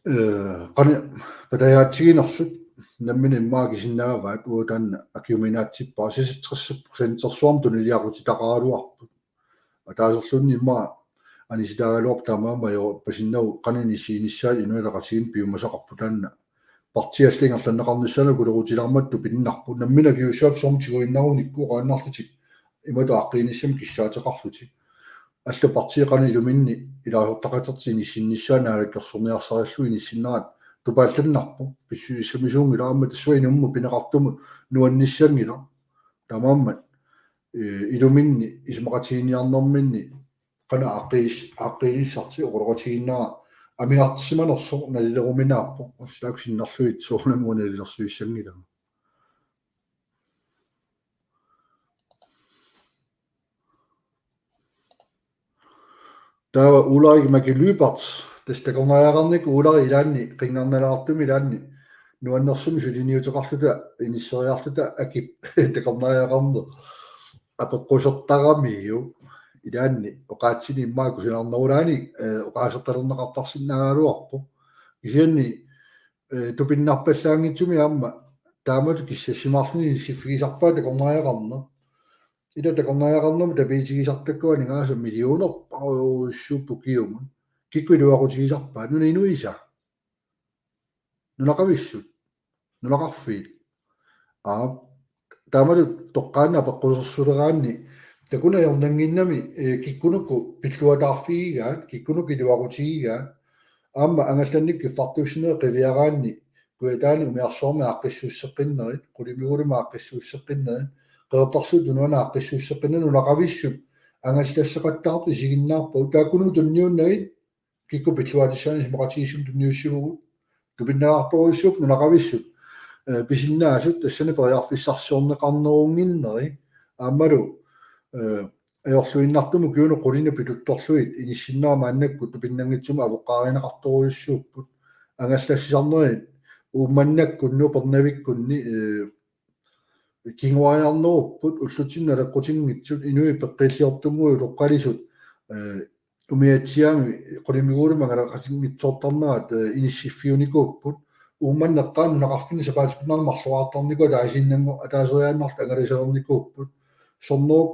ee, qanoq patajaatsiginersut nammineq immaqa kisinnaavaat, uagut taanna akiuminaatsippara, seksogtres procentersuarmik tuniliaqutitaqaraluarput. Ataaserluunniit immaqa anisitaagaluarpoq, taamaammat ajorpasinnagu qanoq inissiinissaat Inuit Ataqatigiinni piumasaqarpoq, taanna partiit allat ingerlanneqarnissaannut kulerutilaarmat tupinnarpoq. Nammineq akiuussaap soormi tiguinnarunikku oqaannarlutik imatut aaqqiinissamik kissaateqarlutik. Allat partiit qanoq iluminni ilaasortaqatertik inissinnissaat naalakkersorniarsarillugu inissinnerat tupaallannarpoq, pissusissamisuunngilaq, aamma tassunga inummut pineqartumut nuannissanngilaq. Taamaammat, eh, iluminni isumaqatigiinniarnerminni qanoq aaqqiis-, aaqqiinissartik oqaloqatigiinnarnera amigarsimanersoq nalileruminaappoq, ussulaakku sinnerlugit soorunami uanga nalilersuissanngilanga. Taava Ulrik Maki Lyberth, tassa takornariaqarnikkut Ulrik ilaanni qinngarnalaartumik ilaanni nuannersumik suliniuteqarluta inisseriarluta akip takornariaqarneq apeqqusertaramiuk ilaanni oqaatsini immaqa kusanarnerulaanik, eh, oqaasertalerneqartarsinnaagaluarpoq. Kisianni, eh, tupinnarpallaanngitsumik aamma taamatut kissassimaarluni inissiffigisarpaat takornariaqarneq. Ila takornariaqarnermut tapiitigisartakkua aningaasat millionerpassuupput ukiumut. Kikkut iluaqutigisarpaat? Nunap inuisa? Nunaqavissut? Nunaqarfiit? Aap, taamatut toqqaannaq apeqqusersuleraanni takuneq ajornannginnami, eh, kikkunuku pilluataarfigigaat, kikkunuku iluaqutigigaat, aamma angallannikkut kiffartuussinerit qiviaraanni Kujataani umiarsuarmi aaqqissuusseqqinnerit, qulimigulimut aaqqissuusseqqinnerit, Qeqertarsuup Tunuani aaqqissuusseqqinnerit, nunaqavissut angallasseqattaartut isiginnaarpagut, taakkununnga tunniunnagit kikkut pilluaatissaanik isumaqatigiissumik tunniussivugut. Tupinnalaartorujussuupput nunaqavissut, eh, pisinnaasut tassani periarfissarsiorneqarnerunnginneri aammalu, eh, ajorluinnartumik ukiunut qulinut pituttorlugit inissinnera maannakkut tupinnanngitsumik avoqqaarineqartorujussuupput. Angallassisarnerit Uummannakkunni Upernavikkunni, eh, kinguariarnerupput, ullutsinni naleqqutinngitsut, inuit peqqiilliortunnguit utoqqalisut, eh, umiatsiaami qulimiguulimut angalaqatinngitsoortarnerat, eh, inissiffiunikuupput. Uummannap eqqaani nunaqarfinni sapaatip-akunnera marloriartarnikoq ataasiinnanngu-, ataaseriaannarluta angalasalernikuupput. Sornerup,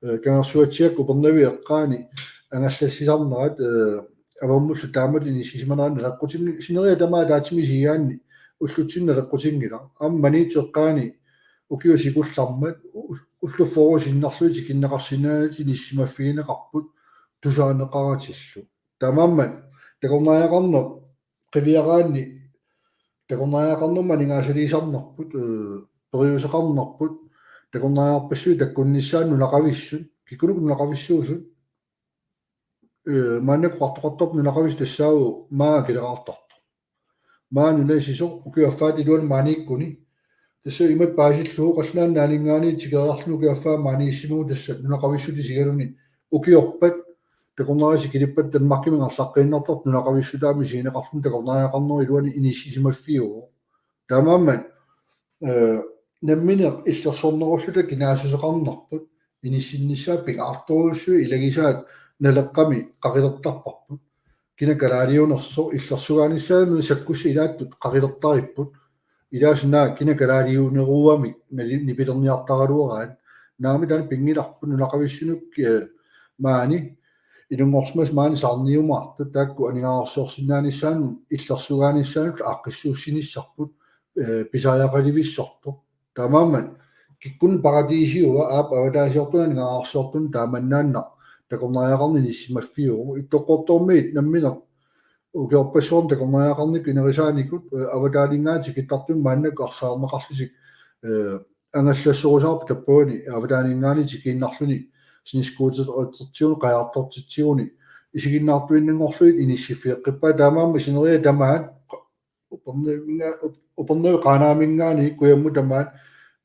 eh, Kangersuatsiakkut Upernaviup eqqaani angallassisarnerat, eh, avammullu taamatut inissisimanerat naleqqutinngilaq, sineriak tamaat ataatsimik isigigaanni ullutsinni naleqqutinngilaq. Aamma Maniitsumi eqqaani ukiut sikullermat u-, ullut fyrre sinnerlugit tikinneqarsinnaanatik inissisimaffigineqarput tusaaneqaratillu. Taamaammat takornariaqarneq qiviaraanni takornariaqarnermut aningaasaliisarnerput, eh, periuseqarnerput, takornariarpassuit takkunnissaannut nunaqavissut, kikkunuku nunaqavissuusut, eh, maannakkut oqartoqartarput nunaqavissut tassaavoq maanga akileraartartoq. Maanga nunasisoq ukiup affaata iluani maaniikkuni. Tassa imatut paasillugu Qallunaat Nunaanninngaanniit tikeriarluni ukiup affaa maaniissimagu tassa nunaqavissutut isigaluni ukiorpat takornariat sikilippat Danmarkimi ingerlaqqiinnartartut nunaqavissutaamik isigineqarluni takornariaqarnerup iluani inissisimaffiuvoq. Taamaammat, eh, nammineq illersornerulluta kinaassuseqarnerput inissinnissaat pingaartorujussuit ilagisaat Naleqqami qaqilertarparput. Kina kalaaliunersoq illersugaanissaanut sakkussat ilaattut qaqilertaripput. Ilaasa naak kina kalaaliuneruugamik nali-, nipilerniartaraluaraat. Naamik taanna pinngilarput nunaqavissunut, eh, maani ilunngorsimasut maani saarniumaartut taakku aningaasarsiorsinnaanissaannut illersugaanissannut aaqqissuussinissarput, eh, pisariaqalivissortoq. Taamaammat kikkunnut paratiisiua aap avataasiortunut aningaasarsiortunut taamannaannaq takornariaqarneq inissisimaffiuvoq. Ittoqqortoormiit nammineq ukiorpassuarni takornariaqarnikkut inerisaanikut, eh, avataaninngaanniit tikittartumik maannakkut arsaarneqarlutik, eh, angallasserusaarput tappavani avataaninngaanniit tikiinnarluni snescootertitsigut qajartortitsiguni isiginnaartuinnanngorlugit inissiffigeqqippaat. Taamaammat sineriak tamaat Upernavinnga-, Up-, Upernavik Qaanaaminngaanniit kujammut tamaat,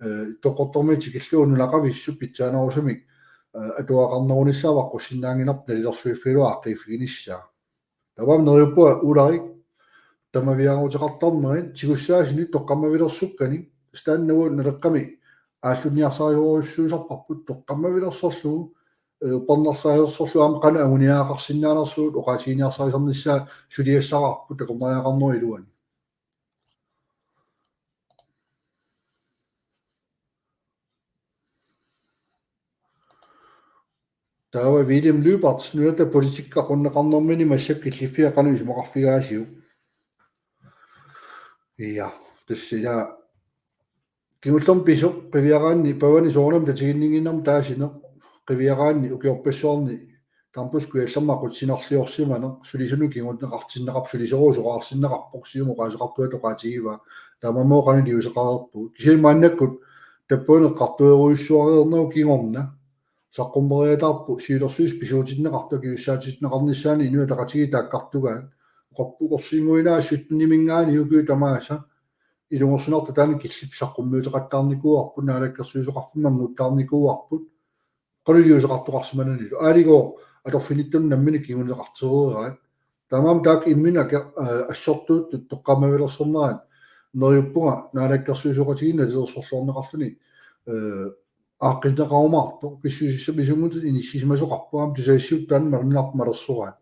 eh, Ittoqqortoormiit tikillugu nunaqavissut pitsaanerusumik, eh, atuaqarnerunissaat aqqussinnaanngilarput nalilersuiffigalugu aaqqiiffiginissaa. Taava neriuppunga Ulrik tamaviaaruteqartarnerit tigussaasuni toqqammavilersukkanik, taannaavoq Naleqqami aallunniarsarisorujussuusarparput toqqammavilersorlugu, eh, uppernarsarisorlugu aamma qanoq anguniagaqarsinnaanersugut oqaatiginiarsarisarnissaa suliassaraarput takornariaqarnerup iluani. Taava William Lyberth, nunatta politikki aqunneqarnermini massakkut killiffia qanoq isumaqarfigaasiuk? Ja, tassa ila kingullermik pisoq qiviaraanni pavani soorunami tatiginninnginnami taasineq qiviaraanni ukiorpassuarni Campus Kujallermi aqutsinerliorsimaneq sulisunut kinguneqartinneqarpoq, sulisorusoqarsinneqarpoq, Siumup oqaaseqartuata oqaatigivaa. Taamaammat qanoq iliuuseqareerpugut. Kisianni maannakkut tappaneq eqqartuerujussuareernagu kingorna saqqummeriataarpoq siulersuisut pisuutinneqartut akisussaatitsineqarnissaannik Inuit Ataqatigiit taakkartugaat. Oqorpu-, oqorsinnguinaa syttenimiingaanniit ukiut tamaasa ilungersunartut taanna killiffik saqqummiuteqattaarnikuuarput, naalakkersuisoqarfimmi mannguttaarnikuuarput. Qanoq iliuuseqartoqarsimananilu. Aaligooq atorfinittunut nammineq kinguneqartereeraat. Taamaammat taakku imminnut ake-, aa, assortuuttut toqqammavilersornerat neriuppunga naalakkersuisooqatigiinni nalilersorluarneqarluni, ee, aaqqinneqarumaartoq, pissusissamisunngooq inissisimasoqarpoq, aamma tusagassiortarneq malunnarpoq malersoraat.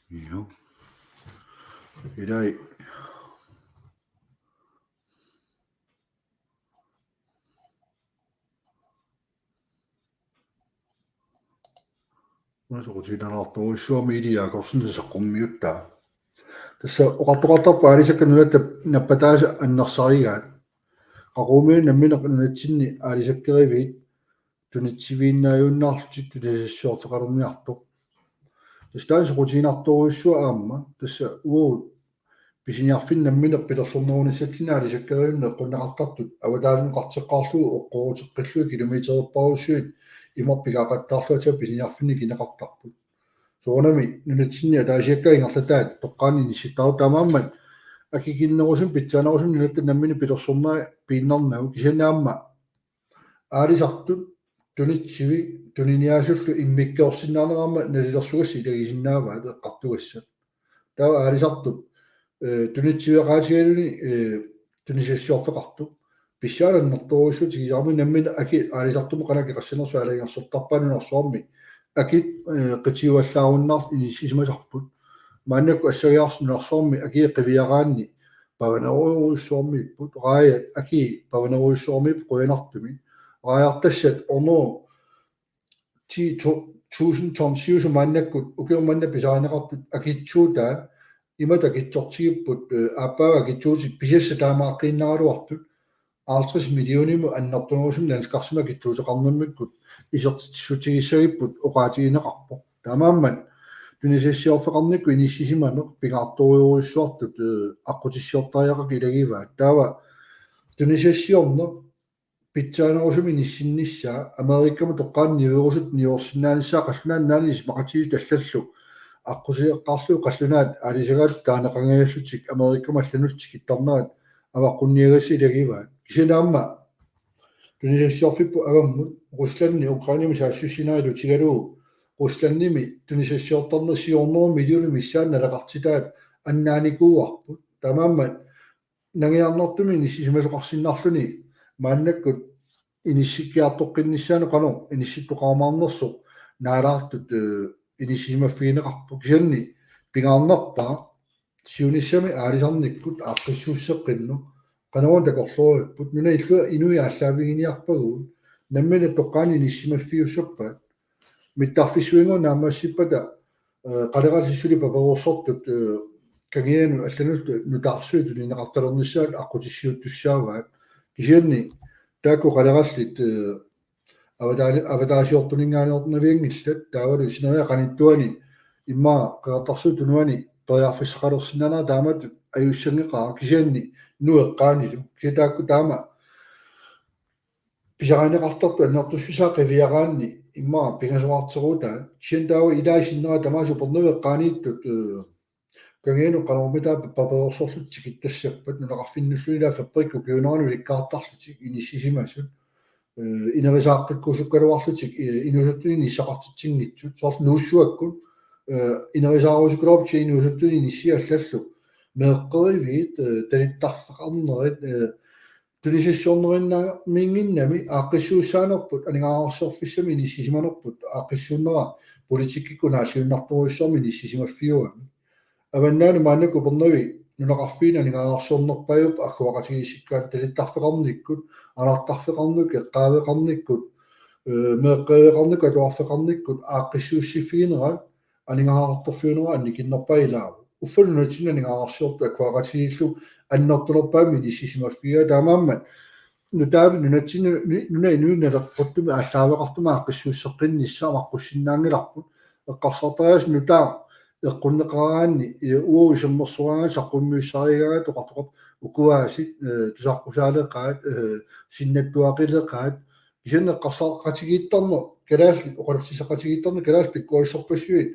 Joo. Ilai. Una soqutiginartorujussuarmik Ilai Jakobsen saqqummiuttaa. Tassa oqartoqartarpoq aalisakkat nunatta nappataasa annersarigaat. Qaqugumiunit nammineq nunatsinni aalisakkeriviit tunitsiviinnaajunnaarlutik tunisassiorfeqalerniartoq. Tassa taanna soqutiginartorujussuaq aamma, tassa uagut pisiniarfinni nammineq pilersornerunissatsinnik aalisakkerivinni eqqunneqartartut avataaninngaanneeqqaarlugu oqqooruteqqillugit kilometererpassuit imarpigaqattaarluta pisiniarfinni ikineqartarput. Soorunami nunatsinni ataasiakkaat ingerlataat toqqaannaq inissittaartut taamaammat akikinnerusumik pitsaanerusumik nunatta nammineq pilersornerat piinnarnagu kisianni aamma aalisartut tunitsivi tuniniaasullu immikkoorsinnaaneq aamma nalilersugassat ilagisinnaavaat eqqartugassat. Taava aalisartut, ee, tunitsiveqaatigaluni, ee, tunisassiorfeqartut. Pissaanertorujussuutigisinnaavarput nammineq akit aalisartumut qanoq akeqassanersoq aalajangersortarpaat nunarsuarmi. Akit, ee, qitiuallaarunnaartut inissisimasarput. Maannakkut assagiaarsi nunarsuarmi akii qiviaraanni pavanerujussuarmiipput, raajat akii pavanerujussuarmiipput qujanartumik. Raajartassat ornoo ti to-, tusind ton siusut maannakkut ukioq manna pisarineqartut akitsuutaat imatut akitsortigipput, ee, aappaagu akitsuutit pisassat taamaaqqiinnaraluartut halvtreds millionimut annertunerusumik landskarsimik akitsuuteqarnermikkut isertitsissutigissagipput oqaatigineqarpoq. Taamaammat tunisassiorfeqarnikkut inissisimaneq pingaartorujussuartut, ee, aqqutissiortariaqakka ilagivaat. Taava tunisassiorneq pitsaanerusumik inissinnissaa Amerikami toqqaannaq niuerusutut niuersinnaanissaa qallunaat nunaanni isumaqatigiissut allallu aqqusiiqqaarlugu qallunaat aalisagaat taaneqangajallutik Amerikami allanullu tikittarnerat avaqqunniagassat ilagivaat. Kisianni aamma tunisassiorfipput avammut Ruslandi Ukrainami saassussineq ilutigalugu Ruslandimi tunisassiortarneq siornermut millionit missaanni naleqartitaat annaanikuuarput. Taamaammat nangiarnartumik inissisimasoqarsinnarluni maannakkut inissikkiartoqqinnissaanut qanoq inissittoqarumaarnersoq naalaartut, ee, inissisimaffigineqarpoq. Kisianni pingaarnerpaaq siunissami aalisarnikkut aaqqissuusseqqinnut qanoq takorlooripput nunap illua inuit aallaaviginiarpagut nammineq toqqaannaq inissisimaffiussappat mittarfissuinngooq naammassippata, ee, qalerallit suli papereersortut, ee, kangianut allanullu nutaarsuit tunineqartalernissaat aqqutissiuuttussaavaat. Kisianni taakku qalerallit, ee, avataani-, avataasiortuninngaanneernavianngillat taavalu sineriak qanittuani immaqa Qeqertarsuup Tunuani periarfissaqalersinnaanera taamatut ajussanngeqaaq kisianni nueqqaanilu. Kisianni taakku taama pisarineqartartut annertussusaa qiviaraanni immaqa pingasoqarteruutaat. Kisianni taava ilai sinnera tamaasa Upernaviup eqqaaniittut, ee, kangianut qanormita papereersorlutik tikittassappat nunaqarfinnullu ilaa fabrikkut ukiuunerani ulikkaartarlutik inissisimasut, ee, inerisaaqqikkuusukkaluarlutik, ee, inuusuttunut inissaqartitsinngitsut. Soorlu Nuussuakkut, ee, inerisaarusukkaluarput kisianni inuusuttunut inissiat allallu meeqqeriviit, ee, talittarfeqarnerit, ee, tunisassiornerinnamiinnginnami aaqqissuussaanerput, aningaasarsiorfissamik inissisimanerput aaqqissuunnera politikkikkut naalliunnartorujussuarmik inissisimaffiugamik. Avannaani maannakkut Upernavi nunaqarfiini aningaasarsiornerpaajupput agguaqatigiissikkaanni talittarfeqarnikkut, anartarfeqarnikkut, eqqaaveqarnikkut, Meeqqeriveqarnikkut atuarfeqarnikkut aaqqissuussiffiginerat aningaasartuunerat annikinnerpaaq ilaavoq. Uffa nunatsinni aningaasarsiortut akuaqatigiillu annertunerpaamik inissisimaffigaat, taamaammat nutaamik nunatsinni nuna inuit naleqquttumi aallaaveqartumi aaqqissuusseqqinnissaq maqqussinnaanngilarput. Eqqarsartariaaseq nutaaq eqqunneqaraanni uagut isummersoraangat saqqummiussarigaangat oqartoqarpoq ukuaasit tusaqqusaaleqaat, sinnattuaqileqaat, kisianni eqqarsaqatigiittarneq kalaallit, oqaloqatigiittarneq kalaallit pikkorissorpassuit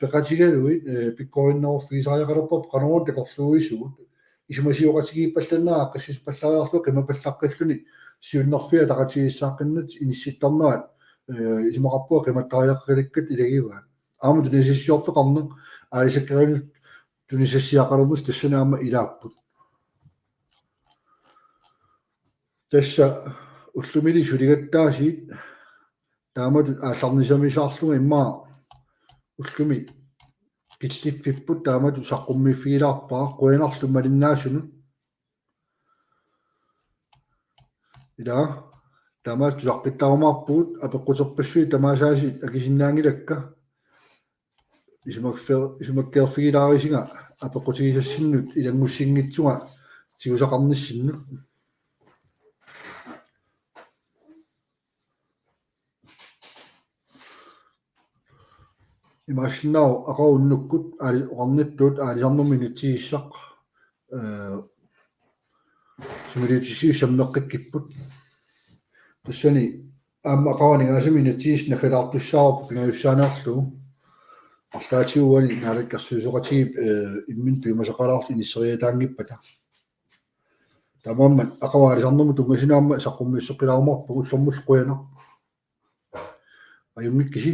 peqatigalugit pikkorinneruffigisariaqalerparput qanoruna takorluuisugut. Isumasioqatigiippallannera aaqqissuuspallaariarlugu qimapallaqqilluni siunnerfiit ataqatigiissaaqqinnatik inissittarnerat isumaqarpunga qimattariaqalikkat ilagivaat. Aamma tunisassiorfeqarneq aalisakkerinut tunisassiaqalernissaat tassani aamma ilaapput. Tassa ullumi suligattaasiit taamatut aallarnisamisaarlunga immaqa ullumi killiffipput taamatut saqqummiiffigilaarpara, qujanarlu malinnaasunut. Ila tamaat tusaqqittarumaarpugut, apeqquterpassuit tamaasaasiit akisinnaanngilakka. Isumakkeer-, isumakkeerfigilaarisinga apeqqutigisassinnut ilanngussinngitsunga tigusaqarnissinnut. Imaassinnaavoq aqagu unnukkut aali-, oqarnittut aalisarnermut inatsisissaq, ee, sumiliutissiuut sammeqqikkipput. Tassani aamma aqagu aningaasanik inatsisissaq naggataartussaavoq pingajussaaneerlugu. Arlaatigut uani Naalakkersuisooqatigiit, ee, imminut piumasaqalaarlutik inisseriataanngippata. Taamaammat aqagu aalisarnermut tunngasinagu aamma saqqummiusseqqilaarumaarpugut, ullormullu qujanaq. Ajunngikkisi.